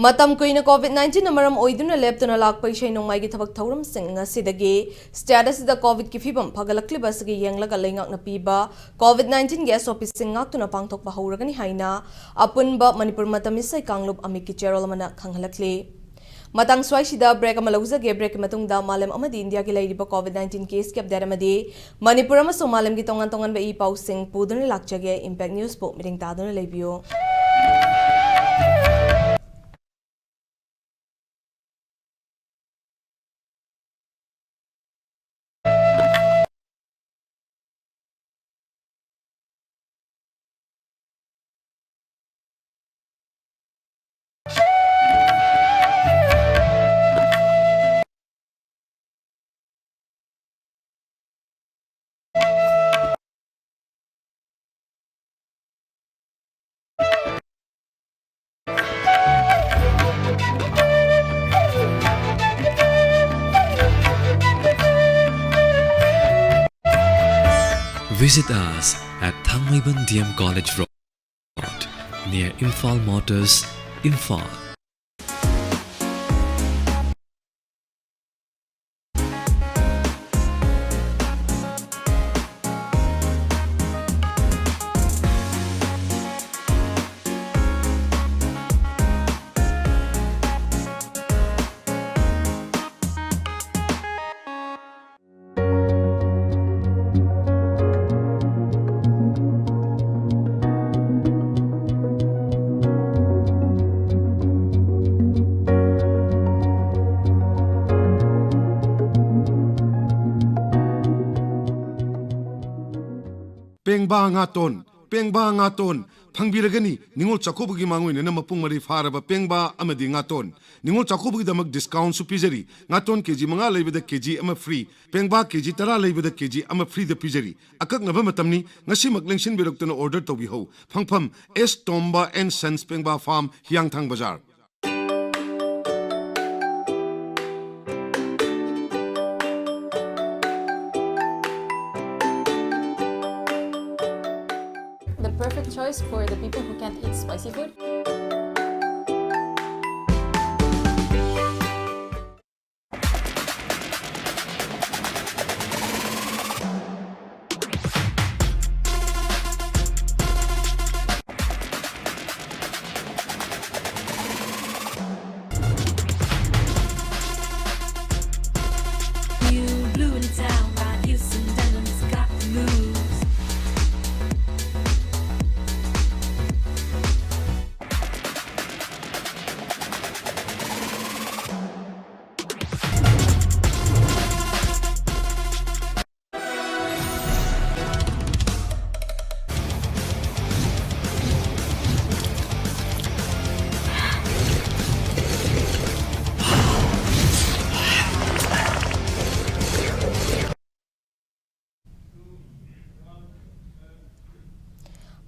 ꯃꯇꯝ ꯀꯨꯏꯅ COVID nineteen ꯅ ꯃꯔꯝ ꯑꯣꯏꯗꯨꯅ ꯂꯦꯞꯇꯨꯅ ꯂꯥꯛꯄ ꯏꯁꯩ ꯅꯣꯡꯃꯥꯏꯒꯤ ꯊꯕꯛ ꯊꯧꯔꯝꯁꯤꯡ ꯉꯁꯤꯗꯒꯤ state ꯑꯁꯤꯗ COVID ꯀꯤ ꯐꯤꯕꯝ ꯐꯒꯠꯂꯛꯂꯤꯕ ꯑꯁꯤꯒꯤ ꯌꯦꯡꯂꯒ ꯂꯩꯉꯥꯛꯅ ꯄꯤꯕ COVID nineteen ꯒꯤ S O P ꯁꯤꯡ ꯉꯥꯛꯇꯨꯅ ꯄꯥꯡꯊꯣꯛꯄ ꯍꯧꯔꯒꯅꯤ ꯍꯥꯏꯅ ꯑꯄꯨꯟꯕ ꯃꯅꯤꯄꯨꯔ ꯃꯇꯝ ꯏꯁꯩ ꯀꯥꯡꯂꯨꯞ ꯑꯃꯤꯠꯀꯤ ꯆꯦꯔꯣꯜ ꯑꯃꯅ ꯈꯪꯍꯜꯂꯛꯂꯤ꯫ ꯃꯇꯥꯡ ꯁ꯭ꯋꯥꯏꯁꯤꯗ break ꯑꯃ ꯂꯧꯖꯒꯦ꯫ Break ꯀꯤ ꯃꯇꯨꯡꯗ ꯃꯥꯂꯦꯝ ꯑꯃꯗꯤ ꯏꯟꯗꯤꯌꯥꯒꯤ ꯂꯩꯔꯤꯕ COVID nineteen case ꯀꯤ update ꯑꯃꯗꯤ ꯃꯅꯤꯄꯨꯔ ꯑꯃꯁꯨꯡ ꯃꯥꯂꯦꯝꯒꯤ ꯇꯣꯉꯥꯟ ꯇꯣꯉꯥꯟꯕ ꯏ ꯄꯥꯎꯁꯤꯡ ꯄꯨꯗꯨꯅ ꯂꯥꯛꯆꯒꯦ꯫ Impact News ꯄꯨ ꯃꯤꯠꯌꯦꯡ ꯇꯥꯗꯨꯅ ꯂꯩꯕꯤꯌꯨ꯫ Visit us at Thangmeiban D M College Road, near Imphal Motors, Imphal. ꯄꯦꯡꯕꯥ ꯉꯥꯇꯣꯟ, ꯄꯦꯡꯕꯥ ꯉꯥꯇꯣꯟ ꯐꯪꯕꯤꯔꯒꯅꯤ꯫ ꯅꯤꯉꯣꯜ ꯆꯥꯛꯀꯧꯕꯒꯤ ꯃꯥꯡꯑꯣꯏꯅꯅ ꯃꯄꯨꯡ ꯃꯔꯩ ꯐꯥꯔꯕ ꯄꯦꯡꯕꯥ ꯑꯃꯗꯤ ꯉꯥꯇꯣꯟ꯫ ꯅꯤꯉꯣꯜ ꯆꯥꯛꯀꯧꯕꯒꯤꯗꯃꯛ ꯗꯤꯁꯀꯥꯎꯟꯁꯨ ꯄꯤꯖꯔꯤ꯫ ꯉꯥꯇꯣꯟ ꯀꯦꯖꯤ ꯃꯉꯥ ꯂꯩꯕꯗ ꯀꯦꯖꯤ ꯑꯃ ꯐ꯭ꯔꯤ, ꯄꯦꯡꯕꯥ ꯀꯦꯖꯤ ꯇꯔꯥ ꯂꯩꯕꯗ ꯀꯦꯖꯤ ꯑꯃ ꯐ꯭ꯔꯤꯗ ꯄꯤꯖꯔꯤ꯫ ꯑꯀꯛꯅꯕ ꯃꯇꯝꯅꯤ, ꯉꯁꯤꯃꯛ ꯂꯦꯡꯁꯤꯟꯕꯤꯔꯛꯇꯨꯅ ꯑꯣꯔꯗꯔ ꯇꯧꯕꯤꯍꯧ꯫ ꯐꯪꯐꯝ: ꯑꯦꯁ ꯇꯣꯝꯕ ꯑꯦꯟ ꯁꯟꯁ ꯄꯦꯡꯕꯥ ꯐꯥꯔꯝ, ꯍꯤꯌꯥꯡꯊꯥꯡ ꯕꯖꯥꯔ꯫ The perfect choice for the people who can't eat spicy food.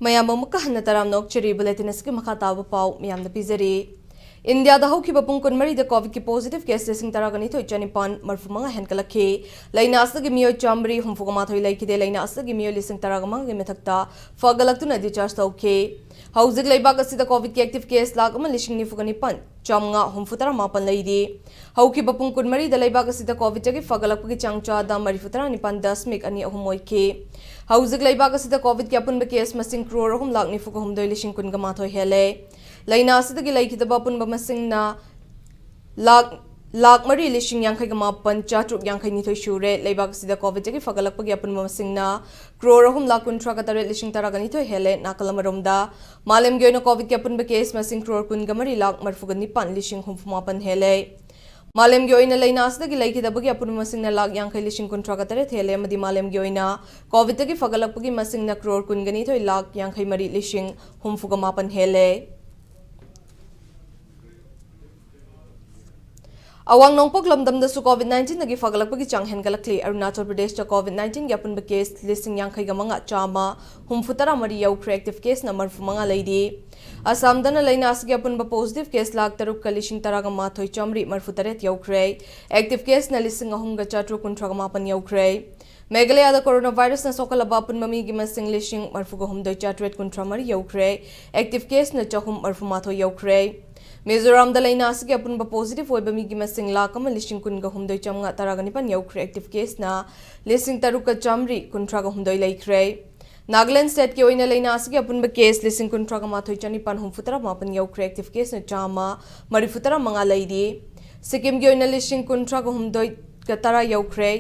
ꯃꯌꯥꯝ ꯑꯃꯨꯛꯀ ꯍꯟꯅ ꯇꯔꯥꯝꯅ ꯑꯣꯛꯆꯔꯤ꯫ ꯕꯨꯂꯦꯇꯤꯟ ꯑꯁꯤꯒꯤ ꯃꯈꯥ ꯇꯥꯕ ꯄꯥꯎ ꯃꯌꯥꯝꯗ ꯄꯤꯖꯔꯤ꯫ ꯏꯟꯗꯤꯌꯥꯗ ꯍꯧꯈꯤꯕ ꯄꯨꯡ ꯀꯨꯟꯃꯔꯤꯗ ꯀꯣꯚꯤꯗꯀꯤ ꯄꯣꯖꯤꯇꯤꯚ ꯀꯦꯁ ꯂꯤꯁꯤꯡ ꯇꯔꯥꯒ ꯅꯤꯊꯣꯏ ꯆꯅꯤꯄꯥꯟ ꯃꯔꯤꯐꯨ ꯃꯉꯥ ꯍꯦꯟꯒꯠꯂꯛꯈꯤ꯫ ꯂꯩꯅꯥ ꯑꯁꯤꯗꯒꯤ ꯃꯤꯑꯣꯏ ꯆꯥꯝꯃꯔꯤ ꯍꯨꯝꯐꯨꯒ ꯃꯥꯊꯣꯏ ꯂꯩꯈꯤꯗꯦ꯫ ꯂꯩꯅꯥ ꯑꯁꯤꯗꯒꯤ ꯃꯤꯑꯣꯏ ꯂꯤꯁꯤꯡ ꯇꯔꯥꯒ ꯃꯉꯥꯒꯤ ꯃꯊꯛꯇ ꯐꯒꯠꯂꯛꯇꯨꯅ ꯗꯤꯁꯆꯥꯔꯖ ꯇꯧꯈꯤ꯫ ꯍꯧꯖꯤꯛ ꯂꯩꯕꯥꯛ ꯑꯁꯤꯗ ꯀꯣꯚꯤꯗꯀꯤ ꯑꯦꯛꯇꯤꯚ ꯀꯦꯁ ꯂꯥꯈ ꯑꯃ ꯂꯤꯁꯤꯡ ꯅꯤꯐꯨꯒ ꯅꯤꯄꯥꯟ ꯆꯥꯝꯃꯉꯥ ꯍꯨꯝꯐꯨ ꯇꯔꯥ ꯃꯥꯄꯟ ꯂꯩꯔꯤ꯫ ꯍꯧꯈꯤꯕ ꯄꯨꯡ ꯀꯨꯟꯃꯔꯤꯗ ꯂꯩꯕꯥꯛ ꯑꯁꯤꯗ ꯀꯣꯚꯤꯗꯇꯒꯤ ꯐꯒꯠꯂꯛꯄꯒꯤ ꯆꯥꯡ ꯆꯥꯗ ꯃꯔꯤꯐꯨ ꯇꯔꯥ ꯅꯤꯄꯥꯟ ꯗꯁꯃꯤꯛ ꯑꯅꯤ ꯑꯍꯨꯝ ꯑꯣꯏꯈꯤ꯫ ꯍꯧꯖꯤꯛ ꯂꯩꯕꯥꯛ ꯑꯁꯤꯗ ꯀꯣꯚꯤꯗꯀꯤ ꯑꯄꯨꯟꯕ ꯀꯦꯁ ꯃꯁꯤꯡ ꯀ꯭ꯔꯣꯔ ꯑꯍꯨꯝ ꯂꯥꯈ ꯅꯤꯐꯨꯒ ꯍꯨꯝꯗꯣꯏ ꯂꯤꯁꯤꯡ ꯀꯨꯟꯒ ꯃꯥꯊꯣꯏ ꯍꯦꯜꯂꯦ꯫ ꯂꯩꯅꯥ ꯑꯁꯤꯗꯒꯤ ꯂꯩꯈꯤꯗꯕ ꯑꯄꯨꯟꯕ ꯃꯁꯤꯡꯅ ꯂꯥꯈ, ꯂꯥꯈ ꯃꯔꯤ ꯂꯤꯁꯤꯡ ꯌꯥꯡꯈꯩꯒ ꯃꯥꯄꯟ ꯆꯥꯇ꯭ꯔꯨꯛ ꯌꯥꯡꯈꯩ ꯅꯤꯊꯣꯏ ꯁꯨꯔꯦ꯫ ꯂꯩꯕꯥꯛ ꯑꯁꯤꯗ ꯀꯣꯚꯤꯗꯇꯒꯤ ꯐꯒꯠꯂꯛꯄꯒꯤ ꯑꯄꯨꯟꯕ ꯃꯁꯤꯡꯅ ꯀ꯭ꯔꯣꯔ ꯑꯍꯨꯝ ꯂꯥꯈ ꯀꯨꯟꯊ꯭ꯔꯥꯒ ꯇꯔꯦꯠ ꯂꯤꯁꯤꯡ ꯇꯔꯥꯒ ꯅꯤꯊꯣꯏ ꯍꯦꯜꯂꯦ꯫ ꯅꯥꯀꯜ ꯑꯃꯔꯣꯝꯗ, ꯃꯥꯂꯦꯝꯒꯤ ꯑꯣꯏꯅ ꯀꯣꯚꯤꯗꯀꯤ ꯑꯄꯨꯟꯕ ꯀꯦꯁ ꯃꯁꯤꯡ ꯀ꯭ꯔꯣꯔ ꯀꯨꯟꯒ ꯃꯔꯤ ꯂꯥꯈ ꯃꯔꯤꯐꯨꯒ ꯅꯤꯄꯥꯟ ꯂꯤꯁꯤꯡ ꯍꯨꯝꯐꯨ ꯃꯥꯄꯟ ꯍꯦꯜꯂꯦ꯫ ꯃꯥꯂꯦꯝꯒꯤ ꯑꯣꯏꯅ ꯂꯥꯏꯅꯥ ꯑꯁꯤꯗꯒꯤ ꯂꯩꯈꯤꯗꯕꯒꯤ ꯑꯄꯨꯟꯕ ꯃꯁꯤꯡꯅ ꯂꯥꯈ ꯌꯥꯡꯈꯩ ꯂꯤꯁꯤꯡ ꯀꯨꯟꯊ꯭ꯔꯥꯒ ꯇꯔꯦꯠ ꯍꯦꯜꯂꯦ ꯑꯃꯗꯤ ꯃꯥꯂꯦꯝꯒꯤ ꯑꯣꯏꯅ ꯀꯣꯚꯤꯗꯇꯒꯤ ꯐꯒꯠꯂꯛꯄꯒꯤ ꯃꯁꯤꯡꯅ ꯀ꯭ꯔꯣꯔ ꯀꯨꯟꯒ ꯅꯤꯊꯣꯏ ꯂꯥꯈ ꯌꯥꯡꯈꯩ ꯃꯔꯤ ꯂꯤꯁꯤꯡ ꯍꯨꯝꯐꯨꯒ ꯃꯥꯄꯟ ꯍꯦꯜꯂꯦ꯫ ꯑꯋꯥꯡ ꯅꯣꯡꯄꯣꯛ ꯂꯝꯗꯝꯗꯁꯨ ꯀꯣꯚꯤꯗ ꯅꯥꯏꯟꯇꯤꯟꯗꯒꯤ ꯐꯒꯠꯂꯛꯄꯒꯤ ꯆꯥꯡ ꯍꯦꯟꯒꯠꯂꯛꯂꯤ꯫ ꯑꯔꯨꯅꯥꯆꯜ ꯄ꯭ꯔꯗꯦꯁꯇ ꯀꯣꯚꯤꯗ ꯅꯥꯏꯟꯇꯤꯟꯒꯤ ꯑꯄꯨꯟꯕ ꯀꯦꯁ ꯂꯤꯁꯤꯡ ꯌꯥꯡꯈꯩꯒ ꯃꯉꯥ ꯆꯥꯝꯃ ꯍꯨꯝꯐꯨ ꯇꯔꯥ ꯃꯔꯤ ꯌꯧꯈ꯭ꯔꯦ꯫ ꯑꯦꯛꯇꯤꯚ ꯀꯦꯁꯅ ꯃꯔꯤꯐꯨ ꯃꯉꯥ ꯂꯩꯔꯤ꯫ ꯑꯁꯥꯝꯗꯅ ꯂꯥꯏꯅꯥ ꯑꯁꯤꯒꯤ ꯑꯄꯨꯟꯕ ꯄꯣꯖꯤꯇꯤꯚ ꯀꯦꯁ ꯂꯥꯈ ꯇꯔꯨꯛꯀ ꯂꯤꯁꯤꯡ ꯇꯔꯥꯒ ꯃꯥꯊꯣꯏ ꯆꯥꯝꯃꯔꯤ ꯃꯔꯤꯐꯨ ꯇꯔꯦꯠ ꯌꯧꯈ꯭ꯔꯦ꯫ ꯑꯦꯛꯇꯤꯚ ꯀꯦꯁꯅ ꯂꯤꯁꯤꯡ ꯑꯍꯨꯝꯒ ꯆꯥꯇ꯭ꯔꯨꯛ ꯀꯨꯟꯊ꯭ꯔꯥꯒ ꯃꯥꯄꯟ ꯌꯧꯈ꯭ꯔꯦ꯫ ꯃꯦꯘꯥꯂꯌꯥꯗ ꯀꯣꯔꯣꯅꯥ ꯚꯥꯏꯔꯁꯅ ꯁꯣꯛꯍꯜꯂꯕ ꯑꯄꯨꯟꯕ ꯃꯤꯒꯤ ꯃꯁꯤꯡ ꯂꯤꯁꯤꯡ ꯃꯔꯤꯐꯨꯒ ꯍꯨꯝꯗꯣꯏ ꯆꯥꯇ꯭ꯔꯦꯠ ꯀꯨꯟꯊ꯭ꯔꯥ ꯃꯔꯤ ꯌꯧꯈ꯭ꯔꯦ꯫ ꯑꯦꯛꯇꯤꯚ ꯀꯦꯁꯅ ꯆꯍꯨꯝ ꯃꯔꯤꯐꯨ ꯃꯥꯊꯣꯏ ꯌꯧꯈ꯭ꯔꯦ꯫ ꯃꯤꯖꯣꯔꯥꯝꯗ ꯂꯥꯏꯅꯥ ꯑꯁꯤꯒꯤ ꯑꯄꯨꯟꯕ ꯄꯣꯖꯤꯇꯤꯚ ꯑꯣꯏꯕ ꯃꯤꯒꯤ ꯃꯁꯤꯡ ꯂꯥꯈ ꯑꯃ ꯂꯤꯁꯤꯡ ꯀꯨꯟꯒ ꯍꯨꯝꯗꯣꯏ ꯆꯥꯝꯃꯉꯥ ꯇꯔꯥꯒ ꯅꯤꯄꯥꯟ ꯌꯧꯈ꯭ꯔꯦ꯫ ꯑꯦꯛꯇꯤꯚ ꯀꯦꯁꯅ ꯂꯤꯁꯤꯡ ꯇꯔꯨꯛꯀ ꯆꯥꯝꯃꯔꯤ ꯀꯨꯟꯊ꯭ꯔꯥꯒ ꯍꯨꯝꯗꯣꯏ ꯂꯩꯈ꯭ꯔꯦ꯫ ꯅꯥꯒꯥꯂꯦꯟꯗ ꯁ꯭ꯇꯦꯠꯀꯤ ꯑꯣꯏꯅ ꯂꯥꯏꯅꯥ ꯑꯁꯤꯒꯤ ꯑꯄꯨꯟꯕ ꯀꯦꯁ ꯂꯤꯁꯤꯡ ꯀꯨꯟꯊ꯭ꯔꯥꯒ ꯃꯥꯊꯣꯏ ꯆꯅꯤꯄꯥꯟ ꯍꯨꯝꯐꯨ ꯇꯔꯥ ꯃꯥꯄꯟ ꯌꯧꯈ꯭ꯔꯦ꯫ ꯑꯦꯛꯇꯤꯚ ꯀꯦꯁꯅ ꯆꯥꯝꯃ ꯃꯔꯤꯐꯨ ꯇꯔꯥ ꯃꯉꯥ ꯂꯩꯔꯤ꯫ ꯁꯤꯛꯀꯤꯝꯒꯤ ꯑꯣꯏꯅ ꯂꯤꯁꯤꯡ ꯀꯨꯟꯊ꯭ꯔꯥꯒ ꯍꯨꯝꯗꯣꯏꯒ ꯇꯔꯥ ꯌꯧꯈ꯭ꯔꯦ꯫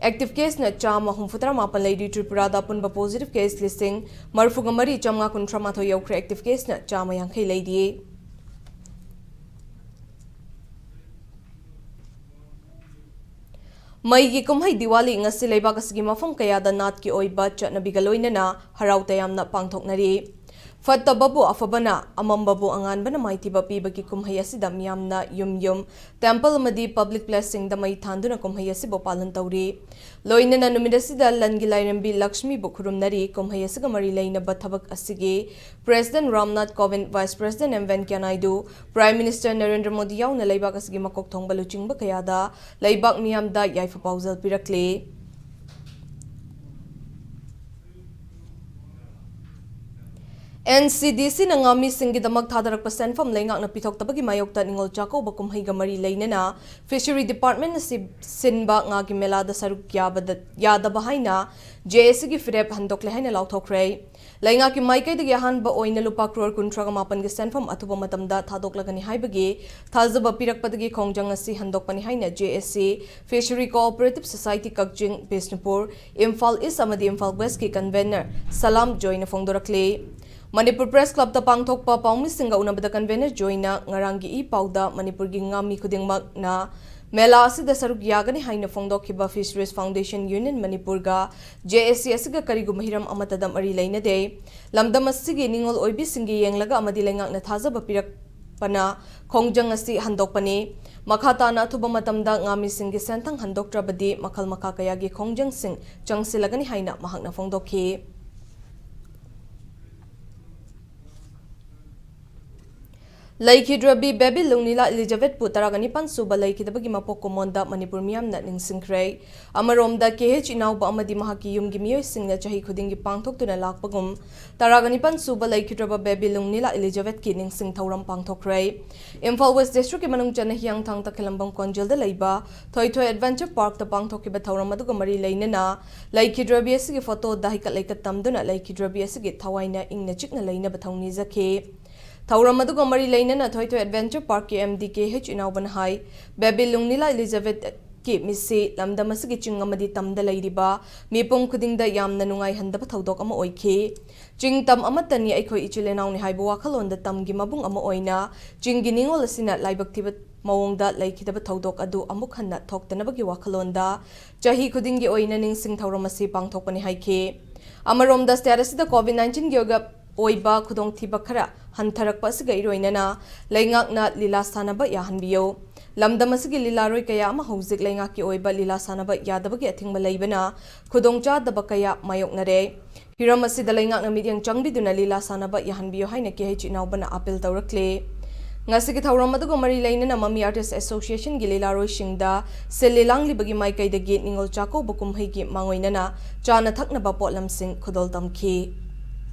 ꯑꯦꯛꯇꯤꯚ ꯀꯦꯁꯅ ꯆꯥꯝꯃ ꯍꯨꯝꯐꯨ ꯇꯔꯥ ꯃꯥꯄꯟ ꯂꯩꯔꯤ꯫ ꯇ꯭ꯔꯤꯄꯨꯔꯥꯗ ꯑꯄꯨꯟꯕ ꯄꯣꯖꯤꯇꯤꯚ ꯀꯦꯁ ꯂꯤꯁꯤꯡ ꯃꯔꯤꯐꯨꯒ ꯃꯔꯤ ꯆꯥꯝꯃꯉꯥ ꯀꯨꯟꯊ꯭ꯔꯥ ꯃꯥꯊꯣꯏ ꯌꯧꯈ꯭ꯔꯦ꯫ ꯑꯦꯛꯇꯤꯚ ꯀꯦꯁꯅ ꯆꯥꯝꯃ ꯌꯥꯡꯈꯩ ꯂꯩꯔꯤ꯫ ꯃꯩꯒꯤ ꯀꯨꯝꯍꯩ ꯗꯤꯋꯥꯂꯤ ꯉꯁꯤ ꯂꯩꯕꯥꯛ ꯑꯁꯤꯒꯤ ꯃꯐꯝ ꯀꯌꯥꯗ ꯅꯥꯠꯀꯤ ꯑꯣꯏꯕ ꯆꯠꯅꯕꯤꯒ ꯂꯣꯏꯅꯅ ꯍꯔꯥꯎ ꯇꯌꯥꯝꯅ ꯄꯥꯡꯊꯣꯛꯅꯔꯤ꯫ ꯐꯠꯇꯕꯕꯨ ꯑꯐꯕꯅ, ꯑꯃꯝꯕꯕꯨ ꯑꯉꯥꯟꯕꯅ ꯃꯥꯏꯊꯤꯕ ꯄꯤꯕꯒꯤ ꯀꯨꯝꯍꯩ ꯑꯁꯤꯗ ꯃꯤꯌꯥꯝꯅ ꯌꯨꯝ ꯌꯨꯝ, ꯇꯦꯝꯄꯜ ꯑꯃꯗꯤ ꯄꯕ꯭ꯂꯤꯛ ꯄ꯭ꯂꯦꯁꯁꯤꯡꯗ ꯃꯩ ꯊꯥꯟꯗꯨꯅ ꯀꯨꯝꯍꯩ ꯑꯁꯤꯕꯨ ꯄꯥꯂꯟ ꯇꯧꯔꯤ꯫ ꯂꯣꯏꯅꯅ ꯅꯨꯃꯤꯠ ꯑꯁꯤꯗ ꯂꯟꯒꯤ ꯂꯥꯏꯔꯦꯝꯕꯤ ꯂꯛꯁꯃꯤꯕꯨ ꯈꯨꯔꯨꯝꯅꯔꯤ꯫ ꯀꯨꯝꯍꯩ ꯑꯁꯤꯒ ꯃꯔꯤ ꯂꯩꯅꯕ ꯊꯕꯛ ꯑꯁꯤꯒꯤ president Ramnath Kovind, vice president M Venkaiah Naidu, prime minister Narendra Modi ꯌꯥꯎꯅ ꯂꯩꯕꯥꯛ ꯑꯁꯤꯒꯤ ꯃꯀꯣꯛ ꯊꯣꯡꯕ ꯂꯨꯆꯤꯡꯕ ꯀꯌꯥꯗ ꯂꯩꯕꯥꯛ ꯃꯤꯌꯥꯝꯗ ꯌꯥꯏꯐ ꯄꯥꯎꯖꯦꯜ ꯄꯤꯔꯛꯂꯤ꯫ ꯑꯦꯟ ꯁꯤ ꯗꯤ ꯁꯤꯅ ꯉꯥꯃꯤꯁꯤꯡꯒꯤꯗꯃꯛ ꯊꯥꯗꯔꯛꯄ ꯁꯦꯟꯐꯝ ꯂꯩꯉꯥꯛꯅ ꯄꯤꯊꯣꯛꯇꯕꯒꯤ ꯃꯥꯌꯣꯛꯇ ꯅꯤꯉꯣꯜ ꯆꯥꯛꯀꯧꯕ ꯀꯨꯝꯍꯩꯒ ꯃꯔꯤ ꯂꯩꯅꯅ ꯐꯤꯁꯔꯤ ꯗꯤꯄꯥꯔꯠꯃꯦꯟꯅ ꯁꯤ-, ꯁꯤꯟꯕ ꯉꯥꯒꯤ ꯃꯦꯂꯥꯗ ꯁꯔꯨꯛ ꯌꯥꯕꯗ, ꯌꯥꯗꯕ ꯍꯥꯏꯅ ꯖꯦ ꯑꯦ ꯁꯤꯒꯤ ꯐꯤꯔꯦꯞ ꯍꯟꯗꯣꯛꯂꯦ ꯍꯥꯏꯅ ꯂꯥꯎꯊꯣꯛꯈ꯭ꯔꯦ꯫ ꯂꯩꯉꯥꯛꯀꯤ ꯃꯥꯏꯀꯩꯗꯒꯤ ꯑꯍꯥꯟꯕ ꯑꯣꯏꯅ ꯂꯨꯄꯥ ꯀ꯭ꯔꯣꯔ ꯀꯨꯟꯊ꯭ꯔꯥꯒ ꯃꯥꯄꯟꯒꯤ ꯁꯦꯟꯐꯝ ꯑꯊꯨꯕ ꯃꯇꯝꯗ ꯊꯥꯗꯣꯛꯂꯒꯅꯤ ꯍꯥꯏꯕꯒꯤ ꯊꯥꯖꯕ ꯄꯤꯔꯛꯄꯗꯒꯤ ꯈꯣꯡꯖꯪ ꯑꯁꯤ ꯍꯟꯗꯣꯛꯄꯅꯤ ꯍꯥꯏꯅ ꯖꯦ ꯑꯦ ꯁꯤ, ꯐꯤꯁꯔꯤ ꯀꯣꯑꯣꯄꯔꯦꯇꯤꯚ ꯁꯣꯁꯥꯏꯇꯤ ꯀꯛꯆꯤꯡ, ꯕꯤꯁꯅꯨꯄꯨꯔ, ꯏꯝꯐꯥꯜ ꯏꯁ ꯑꯃꯗꯤ ꯏꯝꯐꯥꯜ ꯋꯦꯁꯀꯤ ꯀꯟꯚꯦꯅꯔ ꯁꯂꯥꯝ ꯖꯣꯏꯅ ꯐꯣꯡꯗꯣꯔꯛꯂꯤ꯫ ꯃꯅꯤꯄꯨꯔ ꯄ꯭ꯔꯦꯁ ꯀ꯭ꯂꯕꯇ ꯄꯥꯡꯊꯣꯛꯄ ꯄꯥꯎꯃꯤꯁꯤꯡꯒ ꯎꯅꯕꯗ ꯀꯟꯚꯦꯅꯔ ꯖꯣꯏꯅ ꯉꯔꯥꯡꯒꯤ ꯏ ꯄꯥꯎꯗ ꯃꯅꯤꯄꯨꯔꯒꯤ ꯉꯥꯃꯤ ꯈꯨꯗꯤꯡꯃꯛꯅ ꯃꯦꯂꯥ ꯑꯁꯤꯗ ꯁꯔꯨꯛ ꯌꯥꯒꯅꯤ ꯍꯥꯏꯅ ꯐꯣꯡꯗꯣꯛꯈꯤꯕ ꯐꯤꯁꯔꯤꯁ ꯐꯥꯎꯟꯗꯦꯁꯟ ꯌꯨꯅꯤꯌꯟ ꯃꯅꯤꯄꯨꯔꯒ ꯖꯦ ꯑꯦ ꯁꯤ ꯑꯁꯤꯒ ꯀꯔꯤꯒꯨꯝꯕ ꯍꯤꯔꯝ ꯑꯃꯠꯇꯗ ꯃꯔꯤ ꯂꯩꯅꯗꯦ꯫ ꯂꯝꯗꯝ ꯑꯁꯤꯒꯤ ꯅꯤꯡꯉꯣꯜ ꯑꯣꯏꯕꯤꯁꯤꯡꯒꯤ ꯌꯦꯡꯂꯒ ꯑꯃꯗꯤ ꯂꯩꯉꯥꯛꯅ ꯊꯥꯖꯕ ꯄꯤꯔꯛꯄꯅ ꯈꯣꯡꯖꯪ ꯑꯁꯤ ꯍꯟꯗꯣꯛꯄꯅꯤ꯫ ꯃꯈꯥ ꯇꯥꯅ ꯑꯊꯨꯕ ꯃꯇꯝꯗ ꯉꯥꯃꯤꯁꯤꯡꯒꯤ ꯁꯦꯟꯊꯪ ꯍꯟꯗꯣꯛꯇ꯭ꯔꯕꯗꯤ ꯃꯈꯜ ꯃꯈꯥ ꯀꯌꯥꯒꯤ ꯈꯣꯡꯖꯪꯁꯤꯡ ꯆꯪꯁꯤꯜꯂꯒꯅꯤ ꯍꯥꯏꯅ ꯃꯍꯥꯛꯅ ꯐꯣꯡꯗꯣꯛꯈꯤ꯫ ꯂꯩꯈꯤꯗ꯭ꯔꯕꯤ ꯕꯦꯕꯤ ꯂꯨꯡꯅꯤꯂꯥ ꯏꯂꯤꯖꯥꯕꯦꯠꯄꯨ ꯇꯔꯥꯒ ꯅꯤꯄꯥꯟ ꯁꯨꯕ ꯂꯩꯈꯤꯗꯕꯒꯤ ꯃꯄꯣꯛ ꯀꯨꯝꯑꯣꯟꯗ ꯃꯅꯤꯄꯨꯔ ꯃꯤꯌꯥꯝꯅ ꯅꯤꯡꯁꯤꯡꯈ꯭ꯔꯦ꯫ ꯑꯃꯔꯣꯝꯗ, ꯀꯦ ꯑꯩꯆ ꯏꯅꯥꯎꯕ ꯑꯃꯗꯤ ꯃꯍꯥꯛꯀꯤ ꯌꯨꯝꯒꯤ ꯃꯤꯑꯣꯏꯁꯤꯡꯅ ꯆꯍꯤ ꯈꯨꯗꯤꯡꯒꯤ ꯄꯥꯡꯊꯣꯛꯇꯨꯅ ꯂꯥꯛꯄꯒꯨꯝ, ꯇꯔꯥꯒ ꯅꯤꯄꯥꯟ ꯁꯨꯕ ꯂꯩꯈꯤꯗ꯭ꯔꯕ ꯕꯦꯕꯤ ꯂꯨꯡꯅꯤꯂꯥ ꯏꯂꯤꯖꯥꯕꯦꯠꯀꯤ ꯅꯤꯡꯁꯤꯡ ꯊꯧꯔꯝ ꯄꯥꯡꯊꯣꯛꯈ꯭ꯔꯦ꯫ ꯏꯝꯐꯥꯜ ꯋꯦꯁ ꯗꯤꯁꯇ꯭ꯔꯤꯛꯀꯤ ꯃꯅꯨꯡ ꯆꯟꯅ ꯍꯤꯌꯥꯡꯊꯥꯡ ꯇꯈꯦꯂꯝꯕꯝ ꯀꯣꯟꯖꯦꯜꯗ ꯂꯩꯕ ꯊꯣꯏꯊꯣꯏ ꯑꯦꯗꯚꯦꯟꯆꯔ ꯄꯥꯔꯛꯇ ꯄꯥꯡꯊꯣꯛꯈꯤꯕ ꯊꯧꯔꯝ ꯑꯗꯨꯒ ꯃꯔꯤ ꯂꯩꯅꯅ ꯂꯩꯈꯤꯗ꯭ꯔꯕꯤ ꯑꯁꯤꯒꯤ ꯐꯣꯇꯣꯗ ꯍꯩꯀꯠ ꯂꯩꯀꯠ ꯇꯝꯗꯨꯅ ꯂꯩꯈꯤꯗ꯭ꯔꯕꯤ ꯑꯁꯤꯒꯤ ꯊꯋꯥꯏꯅ ꯏꯪꯅ ꯆꯤꯛꯅ ꯂꯩꯅꯕ ꯊꯧꯅꯤꯖꯈꯤ꯫ ꯊꯧꯔꯝ ꯑꯗꯨꯒ ꯃꯔꯤ ꯂꯩꯅꯅ ꯊꯣꯏꯊꯣꯏ ꯑꯦꯗꯚꯦꯟꯆꯔ ꯄꯥꯔꯛꯀꯤ ꯑꯦꯝ ꯗꯤ ꯀꯦ ꯑꯩꯆ ꯏꯅꯥꯎꯕꯅ ꯍꯥꯏ, ꯕꯦꯕꯤ ꯂꯨꯡꯅꯤꯂꯥ ꯏꯂꯤꯖꯥꯕꯦꯠꯀꯤ ꯃꯤꯠꯁꯤ ꯂꯝꯗꯝ ꯑꯁꯤꯒꯤ ꯆꯤꯡ ꯑꯃꯗꯤ ꯇꯝꯗ ꯂꯩꯔꯤꯕ ꯃꯤꯄꯨꯝ ꯈꯨꯗꯤꯡꯗ ꯌꯥꯝꯅ ꯅꯨꯡꯉꯥꯏꯍꯟꯗꯕ ꯊꯧꯗꯣꯛ ꯑꯃ ꯑꯣꯏꯈꯤ꯫ ꯆꯤꯡ ꯇꯝ ꯑꯃꯠꯇꯅꯤ, ꯑꯩꯈꯣꯏ ꯏꯆꯤꯜ ꯏꯅꯥꯎꯅꯤ ꯍꯥꯏꯕ ꯋꯥꯈꯜꯂꯣꯟꯗ ꯇꯝꯒꯤ ꯃꯕꯨꯡ ꯑꯃ ꯑꯣꯏꯅ ꯆꯤꯡꯒꯤ ꯅꯤꯉꯣꯜ ꯑꯁꯤꯅ ꯂꯥꯏꯕꯛ ꯊꯤꯕ ꯃꯑꯣꯡꯗ ꯂꯩꯈꯤꯗꯕ ꯊꯧꯗꯣꯛ ꯑꯗꯨ ꯑꯃꯨꯛ ꯍꯟꯅ ꯊꯣꯛꯇꯅꯕꯒꯤ ꯋꯥꯈꯜꯂꯣꯟꯗ ꯆꯍꯤ ꯈꯨꯗꯤꯡꯒꯤ ꯑꯣꯏꯅ ꯅꯤꯡꯁꯤꯡ ꯊꯧꯔꯝ ꯑꯁꯤ ꯄꯥꯡꯊꯣꯛꯄꯅꯤ ꯍꯥꯏꯈꯤ꯫ ꯑꯃꯔꯣꯝꯗ, ꯁ꯭ꯇꯦꯠ ꯑꯁꯤꯗ ꯀꯣꯚꯤꯗ ꯅꯥꯏꯟꯇꯤꯟꯒꯤ ꯑꯣꯏꯕ ꯑꯣꯏꯕ ꯈꯨꯗꯣꯡꯊꯤꯕ ꯈꯔ ꯍꯟꯊꯔꯛꯄ ꯑꯁꯤꯒ ꯏꯔꯣꯏꯅꯅ ꯂꯩꯉꯥꯛꯅ ꯂꯤꯂꯥ ꯁꯥꯟꯅꯕ ꯌꯥꯍꯟꯕꯤꯌꯨ꯫ ꯂꯝꯗꯝ ꯑꯁꯤꯒꯤ ꯂꯤꯂꯥꯔꯣꯏ ꯀꯌꯥ ꯑꯃ ꯍꯧꯖꯤꯛ ꯂꯩꯉꯥꯛꯀꯤ ꯑꯣꯏꯕ ꯂꯤꯂꯥ ꯁꯥꯟꯅꯕ ꯌꯥꯗꯕꯒꯤ ꯑꯊꯤꯡꯕ ꯂꯩꯕꯅ ꯈꯨꯗꯣꯡꯆꯥꯗꯕ ꯀꯌꯥ ꯃꯥꯌꯣꯛꯅꯔꯦ꯫ ꯍꯤꯔꯝ ꯑꯁꯤꯗ ꯂꯩꯉꯥꯛꯅ ꯃꯤꯠꯌꯦꯡ ꯆꯪꯕꯤꯗꯨꯅ ꯂꯤꯂꯥ ꯁꯥꯟꯅꯕ ꯌꯥꯍꯟꯕꯤꯌꯨ ꯍꯥꯏꯅ ꯀꯦ ꯑꯩꯆ ꯏꯅꯥꯎꯕꯅ ꯑꯥꯄꯤꯜ ꯇꯧꯔꯛꯂꯤ꯫ ꯉꯁꯤꯒꯤ ꯊꯧꯔꯝ ꯑꯗꯨꯒ ꯃꯔꯤ ꯂꯩꯅꯅ ꯃꯃꯤ ꯑꯥꯔꯇꯤꯁ ꯑꯦꯁꯣꯁꯤꯌꯦꯁꯟꯒꯤ ꯂꯤꯂꯥꯔꯣꯏꯁꯤꯡꯗ ꯁꯤꯜꯂꯤ ꯂꯥꯡꯂꯤꯕꯒꯤ ꯃꯥꯏꯀꯩꯗꯒꯤ ꯅꯤꯉꯣꯜ ꯆꯥꯛꯀꯧꯕ ꯀꯨꯝꯍꯩꯒꯤ ꯃꯥꯡꯑꯣꯏꯅꯅ ꯆꯥꯅ ꯊꯛꯅꯕ ꯄꯣꯠꯂꯝꯁꯤꯡ ꯈꯨꯗꯣꯜ ꯇꯝꯈꯤ꯫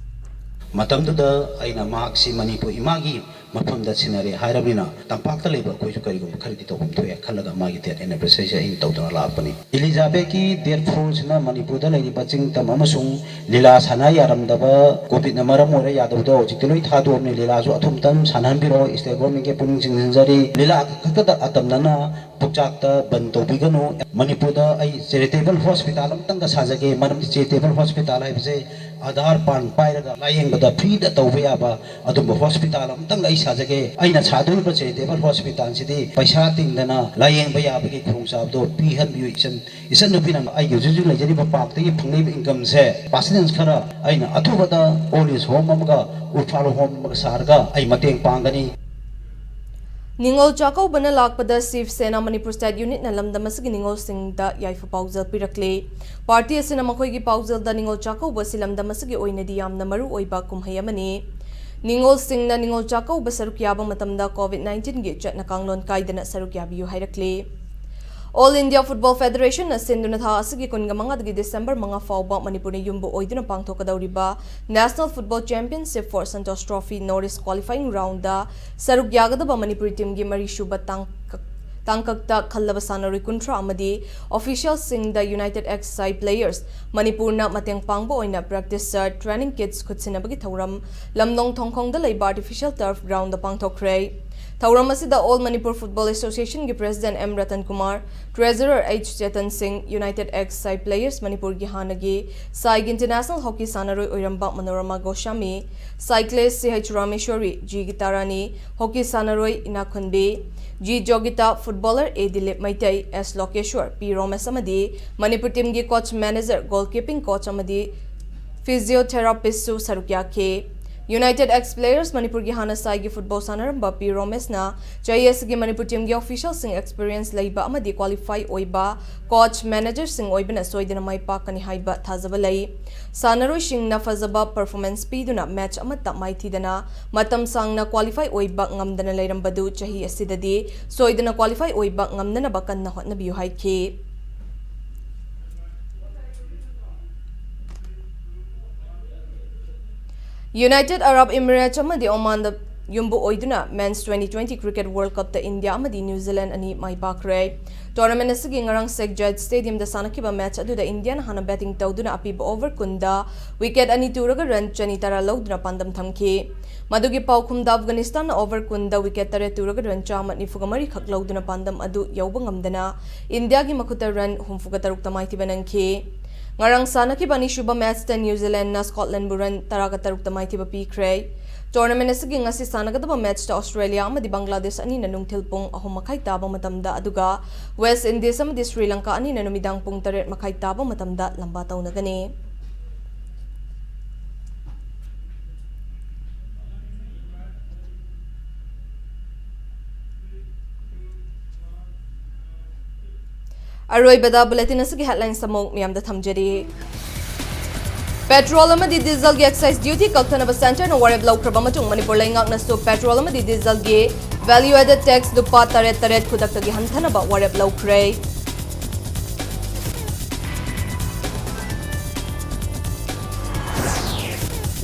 ꯃꯇꯝꯗꯨꯗ ꯑꯩꯅ ꯃꯍꯥꯛꯁꯤ ꯃꯅꯤꯄꯨꯔ ꯏꯃꯥꯒꯤ ꯃꯐꯝꯗ ꯁꯤꯟꯅꯔꯦ ꯍꯥꯏꯔꯕꯅꯤꯅ, ꯇꯝꯄꯥꯛꯇ ꯂꯩꯕ ꯑꯩꯈꯣꯏꯁꯨ ꯀꯔꯤꯒꯨꯝꯕ ꯈꯔꯗꯤ ꯇꯧꯐꯝ ꯊꯣꯛꯑꯦ ꯈꯜꯂꯒ ꯃꯥꯒꯤ ꯗꯦꯠ ꯑꯦꯅꯤꯚꯔꯁꯔꯤꯁꯦ ꯑꯩꯅ ꯇꯧꯗꯨꯅ ꯂꯥꯛꯄꯅꯤ꯫ ꯏꯂꯤꯖꯥꯕꯦꯠꯀꯤ ꯗꯦꯠ ꯐꯣꯔꯁꯤꯅ ꯃꯅꯤꯄꯨꯔꯗ ꯂꯩꯔꯤꯕ ꯆꯤꯡ ꯇꯝ ꯑꯃꯁꯨꯡ ꯂꯤꯂꯥ ꯁꯥꯟꯅ ꯌꯥꯔꯝꯗꯕ, ꯀꯣꯚꯤꯗꯅ ꯃꯔꯝ ꯑꯣꯏꯔ ꯌꯥꯗꯕꯗꯣ ꯍꯧꯖꯤꯛꯇꯤ ꯂꯣꯏ ꯊꯥꯗꯣꯛꯑꯕꯅꯤ꯫ ꯂꯤꯂꯥꯁꯨ ꯑꯊꯨꯝꯇꯝ ꯁꯥꯟꯅꯍꯟꯕꯤꯔꯛꯑꯣ, ꯁ꯭ꯇꯦꯠ ꯒꯣꯔꯃꯦꯟꯒꯤ ꯄꯨꯛꯅꯤꯡ ꯆꯤꯡꯁꯤꯟꯖꯔꯤ꯫ ꯂꯤꯂꯥ ꯈꯛꯇꯗ ꯑꯇꯝꯅꯅ ꯄꯨꯛꯆꯥꯛꯇ ꯕꯟ ꯇꯧꯕꯤꯒꯅꯨ꯫ ꯃꯅꯤꯄꯨꯔꯗ ꯑꯩ ꯆꯦꯔꯤꯇꯦꯕꯜ ꯍꯣꯁꯄꯤꯇꯥꯜ ꯑꯃꯇꯪꯒ ꯁꯥꯖꯒꯦ, ꯃꯔꯝꯗꯤ ꯆꯦꯔꯤꯇꯦꯕꯜ ꯍꯣꯁꯄꯤꯇꯥꯜ ꯍꯥꯏꯕꯁꯦ ꯑꯙꯥꯔ ꯄꯥꯟ ꯄꯥꯏꯔꯒ ꯂꯥꯌꯦꯡꯕ ꯗ ꯐ꯭ꯔꯤꯗ ꯇꯧꯕ ꯌꯥꯕ ꯑꯗꯨꯝꯕ ꯍꯣꯁꯄꯤꯇꯥꯜ ꯑꯃꯇꯪ ꯑꯩ ꯁꯥꯖꯒꯦ꯫ ꯑꯩꯅ ꯁꯥꯗꯣꯔꯤꯕ ꯆꯦꯔꯤꯇꯦꯕꯜ ꯍꯣꯁꯄꯤꯇꯥꯜꯁꯤꯗꯤ ꯄꯩꯁꯥ ꯇꯤꯡꯗꯅ ꯂꯥꯌꯦꯡꯕ ꯌꯥꯕꯒꯤ ꯈꯨꯗꯣꯡꯆꯥꯕꯗꯣ ꯄꯤꯍꯟꯕꯤꯌꯨ꯫ ꯏꯆꯟ ꯏꯆꯟꯅꯨꯄꯤꯅ ꯑꯩꯒꯤ ꯍꯧꯖꯤꯛ ꯍꯧꯖꯤꯛ ꯂꯩꯖꯔꯤꯕ ꯄꯥꯔꯛꯇꯒꯤ ꯐꯪꯂꯤꯕ ꯏꯟꯀꯝꯁꯦ ꯄꯥꯔꯁꯦꯟꯇꯦꯖ ꯈꯔ ꯑꯩꯅ ꯑꯊꯨꯕꯗ ꯑꯣꯜ ꯑꯦꯖ ꯍꯣꯝ ꯑꯃꯒ ꯎꯔꯐꯥꯜ ꯍꯣꯝ ꯑꯃꯒ ꯁꯥꯔꯒ ꯑꯩ ꯃꯇꯦꯡ ꯄꯥꯡꯒꯅꯤ꯫ ꯅꯤꯉꯣꯜ ꯆꯥꯛꯀꯧꯕꯅ ꯂꯥꯛꯄꯗ ꯁꯤꯕ ꯁꯦꯅꯥ ꯃꯅꯤꯄꯨꯔ ꯁ꯭ꯇꯦꯠ ꯌꯨꯅꯤꯠꯅ ꯂꯝꯗꯝ ꯑꯁꯤꯒꯤ ꯅꯤꯉꯣꯜꯁꯤꯡꯗ ꯌꯥꯏꯐ ꯄꯥꯎꯖꯦꯜ ꯄꯤꯔꯛꯂꯦ꯫ ꯄꯥꯔꯇꯤ ꯑꯁꯤꯅ ꯃꯈꯣꯏꯒꯤ ꯄꯥꯎꯖꯦꯜꯗ ꯅꯤꯉꯣꯜ ꯆꯥꯛꯀꯧꯕ ꯑꯁꯤ ꯂꯝꯗꯝ ꯑꯁꯤꯒꯤ ꯑꯣꯏꯅꯗꯤ ꯌꯥꯝꯅ ꯃꯔꯨ ꯑꯣꯏꯕ ꯀꯨꯝꯍꯩ ꯑꯃꯅꯤ꯫ ꯅꯤꯉꯣꯜꯁꯤꯡꯅ ꯅꯤꯉꯣꯜ ꯆꯥꯛꯀꯧꯕ ꯁꯔꯨꯛ ꯌꯥꯕ ꯃꯇꯝꯗ ꯀꯣꯚꯤꯗ ꯅꯥꯏꯟꯇꯤꯟꯒꯤ ꯆꯠꯅ ꯀꯥꯡꯂꯣꯟ ꯀꯥꯏꯗꯅ ꯁꯔꯨꯛ ꯌꯥꯕꯤꯌꯨ ꯍꯥꯏꯔꯛꯂꯤ꯫ ꯑꯣꯜ ꯏꯟꯗꯤꯌꯥ ꯐꯨꯠꯕꯣꯜ ꯐꯦꯗꯔꯦꯁꯟꯅ ꯁꯤꯟꯗꯨꯅ ꯊꯥ ꯑꯁꯤꯒꯤ ꯀꯨꯟꯃꯉꯥꯗꯒꯤ ꯗꯤꯁꯦꯝꯕꯔ ꯃꯉꯥ ꯐꯥꯎꯕ ꯃꯅꯤꯄꯨꯔꯅ ꯌꯨꯝꯕꯨ ꯑꯣꯏꯗꯨꯅ ꯄꯥꯡꯊꯣꯛꯀꯗꯧꯔꯤꯕ National Football Championship for Santosh Trophy North East Qualifying Roundꯗ ꯁꯔꯨꯛ ꯌꯥꯒꯗꯕ ꯃꯅꯤꯄꯨꯔꯤ ꯇꯤꯝꯒꯤ ꯃꯔꯤꯁꯨꯕ ꯇꯥꯡꯀꯛ-, ꯇꯥꯡꯀꯛꯇ ꯈꯜꯂꯕ ꯁꯥꯟꯅꯔꯣꯏ ꯀꯨꯟꯊ꯭ꯔꯥ ꯑꯃꯗꯤ ꯑꯣꯐꯤꯁꯤꯌꯦꯜꯁꯤꯡꯗ United X-Sai Players ꯃꯅꯤꯄꯨꯔꯅ ꯃꯇꯦꯡ ꯄꯥꯡꯕ ꯑꯣꯏꯅ practice shirt, training kits ꯈꯨꯠꯁꯤꯟꯅꯕꯒꯤ ꯊꯧꯔꯝ ꯂꯝꯂꯣꯡ ꯊꯣꯡꯈꯣꯡꯗ ꯂꯩꯕ artificial turf groundꯗ ꯄꯥꯡꯊꯣꯛꯈ꯭ꯔꯦ꯫ ꯊꯧꯔꯝ ꯑꯁꯤꯗ All Manipur Football Associationꯒꯤ President M Ratan Kumar, Treasurer H Chetan ꯁꯤꯡ, United X-Sai Players ꯃꯅꯤꯄꯨꯔꯒꯤ ꯍꯥꯟꯅꯒꯤ ꯁꯥꯏꯒꯤ international hockey ꯁꯥꯟꯅꯔꯣꯏ ꯑꯣꯏꯔꯝꯕ Manorama Goswami, cyclist C H ꯔꯥꯃꯦꯁ꯭ꯋꯔꯤ, G Gitarani, hockey ꯁꯥꯟꯅꯔꯣꯏ ꯏꯅꯥꯈꯨꯟꯕꯤ, G ꯖꯣꯒꯤꯇꯥ, footballer A Dilip Meitei, S ꯂꯣꯀꯦꯁ꯭ꯋꯔ, P ꯔꯣꯃꯦꯁ ꯑꯃꯗꯤ ꯃꯅꯤꯄꯨꯔ ꯇꯤꯝꯒꯤ coach manager, goal keeping coach ꯑꯃꯗꯤ physiotherapistꯁꯨ ꯁꯔꯨꯛ ꯌꯥꯈꯤ꯫ United X Players ꯃꯅꯤꯄꯨꯔꯒꯤ ꯍꯥꯟꯅ ꯁꯥꯏꯒꯤ ꯐꯨꯠꯕꯣꯜ ꯁꯥꯟꯅꯔꯝꯕ P ꯔꯣꯃꯦꯁꯅ ꯆꯍꯤ ꯑꯁꯤꯒꯤ ꯃꯅꯤꯄꯨꯔ ꯇꯤꯝꯒꯤ ꯑꯣꯐꯤꯁꯤꯌꯦꯜꯁꯤꯡ experience ꯂꯩꯕ ꯑꯃꯗꯤ qualify ꯑꯣꯏꯕ coach managerꯁꯤꯡ ꯑꯣꯏꯕꯅ ꯁꯣꯏꯗꯅ ꯃꯥꯏ ꯄꯥꯛꯀꯅꯤ ꯍꯥꯏꯕ ꯊꯥꯖꯕ ꯂꯩ꯫ ꯁꯥꯟꯅꯔꯣꯏꯁꯤꯡꯅ ꯐꯖꯕ performance ꯄꯤꯗꯨꯅ match ꯑꯃꯠꯇ ꯃꯥꯏꯊꯤꯗꯅ ꯃꯇꯝ ꯁꯥꯡꯅ qualify ꯑꯣꯏꯕ ꯉꯝꯗꯅ ꯂꯩꯔꯝꯕꯗꯨ ꯆꯍꯤ ꯑꯁꯤꯗꯗꯤ ꯁꯣꯏꯗꯅ qualify ꯑꯣꯏꯕ ꯉꯝꯅꯅꯕ ꯀꯟꯅ ꯍꯣꯠꯅꯕꯤꯌꯨ ꯍꯥꯏꯈꯤ꯫ United Arab Emirates ꯑꯃꯗꯤ Omanꯗ ꯌꯨꯝꯕꯨ ꯑꯣꯏꯗꯨꯅ Men's twenty twenty Cricket World Cupꯇ India ꯑꯃꯗꯤ New Zealand ꯑꯅꯤ ꯃꯥꯏ ꯄꯥꯛꯈ꯭ꯔꯦ꯫ Tournament ꯑꯁꯤꯒꯤ ꯉꯔꯥꯡ Sheikh Zayed Stadiumꯗ ꯁꯥꯟꯅꯈꯤꯕ match ꯑꯗꯨꯗ Indiaꯅ ꯍꯥꯟꯅ batting ꯇꯧꯗꯨꯅ ꯑꯄꯤꯕ over ꯀꯨꯟꯗ wicket ꯑꯅꯤ ꯇꯨꯔꯒ run ꯆꯅꯤ ꯇꯔꯥ ꯂꯧꯗꯨꯅ ꯄꯥꯟꯗꯝ ꯊꯝꯈꯤ꯫ ꯃꯗꯨꯒꯤ ꯄꯥꯎꯈꯨꯝꯗ Afghanistanꯅ over ꯀꯨꯟꯗ wicket ꯇꯔꯦꯠ ꯇꯨꯔꯒ run ꯆꯥꯝꯃ ꯅꯤꯐꯨꯒ ꯃꯔꯤ ꯈꯛ ꯂꯧꯗꯨꯅ ꯄꯥꯟꯗꯝ ꯑꯗꯨ ꯌꯧꯕ ꯉꯝꯗꯅ Indiaꯒꯤ ꯃꯈꯨꯠꯇ run ꯍꯨꯝꯐꯨꯒ ꯇꯔꯨꯛꯇ ꯃꯥꯏꯊꯤꯕ ꯅꯪꯈꯤ꯫ ꯉꯔꯥꯡ ꯁꯥꯟꯅꯈꯤꯕ ꯑꯅꯤꯁꯨꯕ ꯃꯦꯆꯇ ꯅ꯭ꯌꯨ ꯖꯤꯂꯦꯟꯗꯅ ꯁ꯭ꯀꯣꯠꯂꯦꯟꯕꯨ ꯔꯟ ꯇꯔꯥꯒ ꯇꯔꯨꯛꯇ ꯃꯥꯏꯊꯤꯕ ꯄꯤꯈ꯭ꯔꯦ꯫ ꯇꯣꯔꯅꯥꯃꯦꯟ ꯑꯁꯤꯒꯤ ꯉꯁꯤ ꯁꯥꯟꯅꯒꯗꯕ ꯃꯦꯆꯇ ꯑꯣꯁꯇ꯭ꯔꯦꯂꯤꯌꯥ ꯑꯃꯗꯤ ꯕꯪꯒ꯭ꯂꯥꯗꯦꯁ ꯑꯅꯤꯅ ꯅꯨꯡꯊꯤꯜ ꯄꯨꯡ ꯑꯍꯨꯝ ꯃꯈꯥꯏ ꯇꯥꯕ ꯃꯇꯝꯗ, ꯑꯗꯨꯒ ꯋꯦꯁ ꯏꯟꯗꯤꯁ ꯑꯃꯗꯤ ꯁ꯭ꯔꯤ ꯂꯪꯀꯥ ꯑꯅꯤꯅ ꯅꯨꯃꯤꯗꯥꯡ ꯄꯨꯡ ꯇꯔꯦꯠ ꯃꯈꯥꯏ ꯇꯥꯕ ꯃꯇꯝꯗ ꯂꯝꯕꯥ ꯇꯧꯅꯒꯅꯤ꯫ ꯑꯔꯣꯏꯕꯗ ꯕꯨꯂꯦꯇꯤꯟ ꯑꯁꯤꯒꯤ ꯍꯦꯗꯂꯥꯏꯟꯁ ꯑꯃꯨꯛ ꯃꯤꯌꯥꯝꯗ ꯊꯝꯖꯔꯤ꯫ ꯄꯦꯇ꯭ꯔꯣꯜ ꯑꯃꯗꯤ ꯗꯤꯖꯜꯒꯤ ꯑꯦꯛꯁꯥꯏꯖ ꯗ꯭ꯌꯨꯇꯤ ꯀꯛꯊꯅꯕ ꯁꯦꯟꯇꯔꯅ ꯋꯥꯔꯦꯞ ꯂꯧꯈ꯭ꯔꯕ ꯃꯇꯨꯡ ꯃꯅꯤꯄꯨꯔ ꯂꯩꯉꯥꯛꯅꯁꯨ ꯄꯦꯇ꯭ꯔꯣꯜ ꯑꯃꯗꯤ ꯗꯤꯖꯜꯒꯤ ꯚꯦꯂ꯭ꯌꯨ ꯑꯦꯗꯦꯗ ꯇꯦꯛꯁ ꯂꯨꯄꯥ ꯇꯔꯦꯠ ꯇꯔꯦꯠ ꯈꯨꯗꯛꯇꯒꯤ ꯍꯟꯊꯅꯕ ꯋꯥꯔꯦꯞ ꯂꯧꯈ꯭ꯔꯦ꯫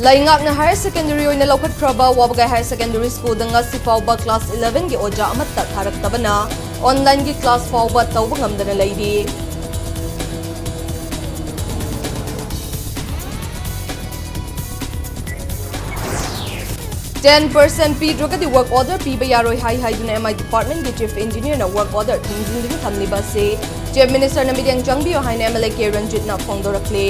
ꯂꯩꯉꯥꯛꯅ ꯍꯥꯌꯔ ꯁꯦꯀꯦꯟꯗꯔꯤ ꯑꯣꯏꯅ ꯂꯧꯈꯠꯈ꯭ꯔꯕ ꯋꯥꯕꯒꯥꯏ ꯍꯥꯌꯔ ꯁꯦꯀꯦꯟꯗꯔꯤ ꯁ꯭ꯀꯨꯜꯗ ꯉꯁꯤ ꯐꯥꯎꯕ ꯀ꯭ꯂꯥꯁ ꯏꯂꯦꯚꯦꯟꯒꯤ ꯑꯣꯖꯥ ꯑꯃꯠꯇ ꯊꯥꯔꯛꯇꯕꯅ ꯑꯣꯟꯂꯥꯏꯟꯒꯤ ꯀ꯭ꯂꯥꯁ ꯐꯥꯎꯕ ꯇꯧꯕ ꯉꯝꯗꯅ ꯂꯩꯔꯤ꯫ Ten percent ꯄꯤꯗ꯭ꯔꯒꯗꯤ work order ꯄꯤꯕ ꯌꯥꯔꯣꯏ ꯍꯥꯏ ꯍꯥꯏꯗꯨꯅ M I departmentꯀꯤ chief engineerꯅ work order ꯊꯤꯡꯖꯤꯟꯗꯨꯅ ꯊꯝꯂꯤꯕ ꯑꯁꯤ Chief Ministerꯅ ꯃꯤꯠꯌꯦꯡ ꯆꯪꯕꯤꯌꯨ ꯍꯥꯏꯅ M L A K ꯔꯟꯖꯤꯠꯅ ꯐꯣꯡꯗꯣꯔꯛꯂꯤ꯫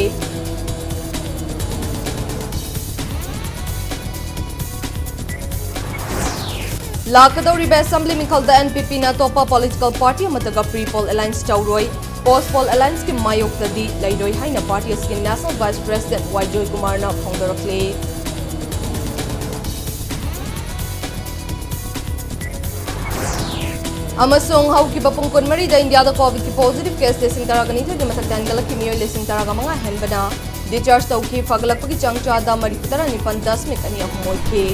ꯂꯥꯛꯀꯗꯧꯔꯤꯕ assembly ꯃꯤꯈꯜꯗ N P Pꯅ ꯑꯇꯣꯞꯄ political party ꯑꯃꯠꯇꯒ pre poll alliance ꯇꯧꯔꯣꯏ꯫ Post poll allianceꯀꯤ ꯃꯥꯌꯣꯛꯇꯗꯤ ꯂꯩꯔꯣꯏ ꯍꯥꯏꯅ party ꯑꯁꯤꯒꯤ national vice president ꯋꯥꯏ ꯖꯣꯏꯀꯨꯃꯥꯔꯅ ꯐꯣꯡꯗꯣꯔꯛꯂꯤ꯫ ꯑꯃꯁꯨꯡ ꯍꯧꯈꯤꯕ ꯄꯨꯡ ꯀꯨꯟꯃꯔꯤꯗ ꯏꯟꯗꯤꯌꯥꯗ COVID positive case ꯂꯤꯁꯤꯡ ꯇꯔꯥꯒ ꯅꯤꯊꯣꯏꯒꯤ ꯃꯊꯛꯇ ꯍꯦꯟꯒꯠꯂꯛꯈꯤ꯫ ꯃꯤꯑꯣꯏ ꯂꯤꯁꯤꯡ ꯇꯔꯥꯒ ꯃꯉꯥ ꯍꯦꯟꯕꯅ discharge ꯇꯧꯈꯤ꯫ ꯐꯒꯠꯂꯛꯄꯒꯤ ꯆꯥꯡ ꯆꯥꯗ ꯃꯔꯤꯐꯨ ꯇꯔꯥ ꯅꯤꯄꯥꯟ ꯗꯁꯃꯤꯛ ꯑꯅꯤ ꯑꯍꯨꯝ ꯑꯣꯏꯈꯤ꯫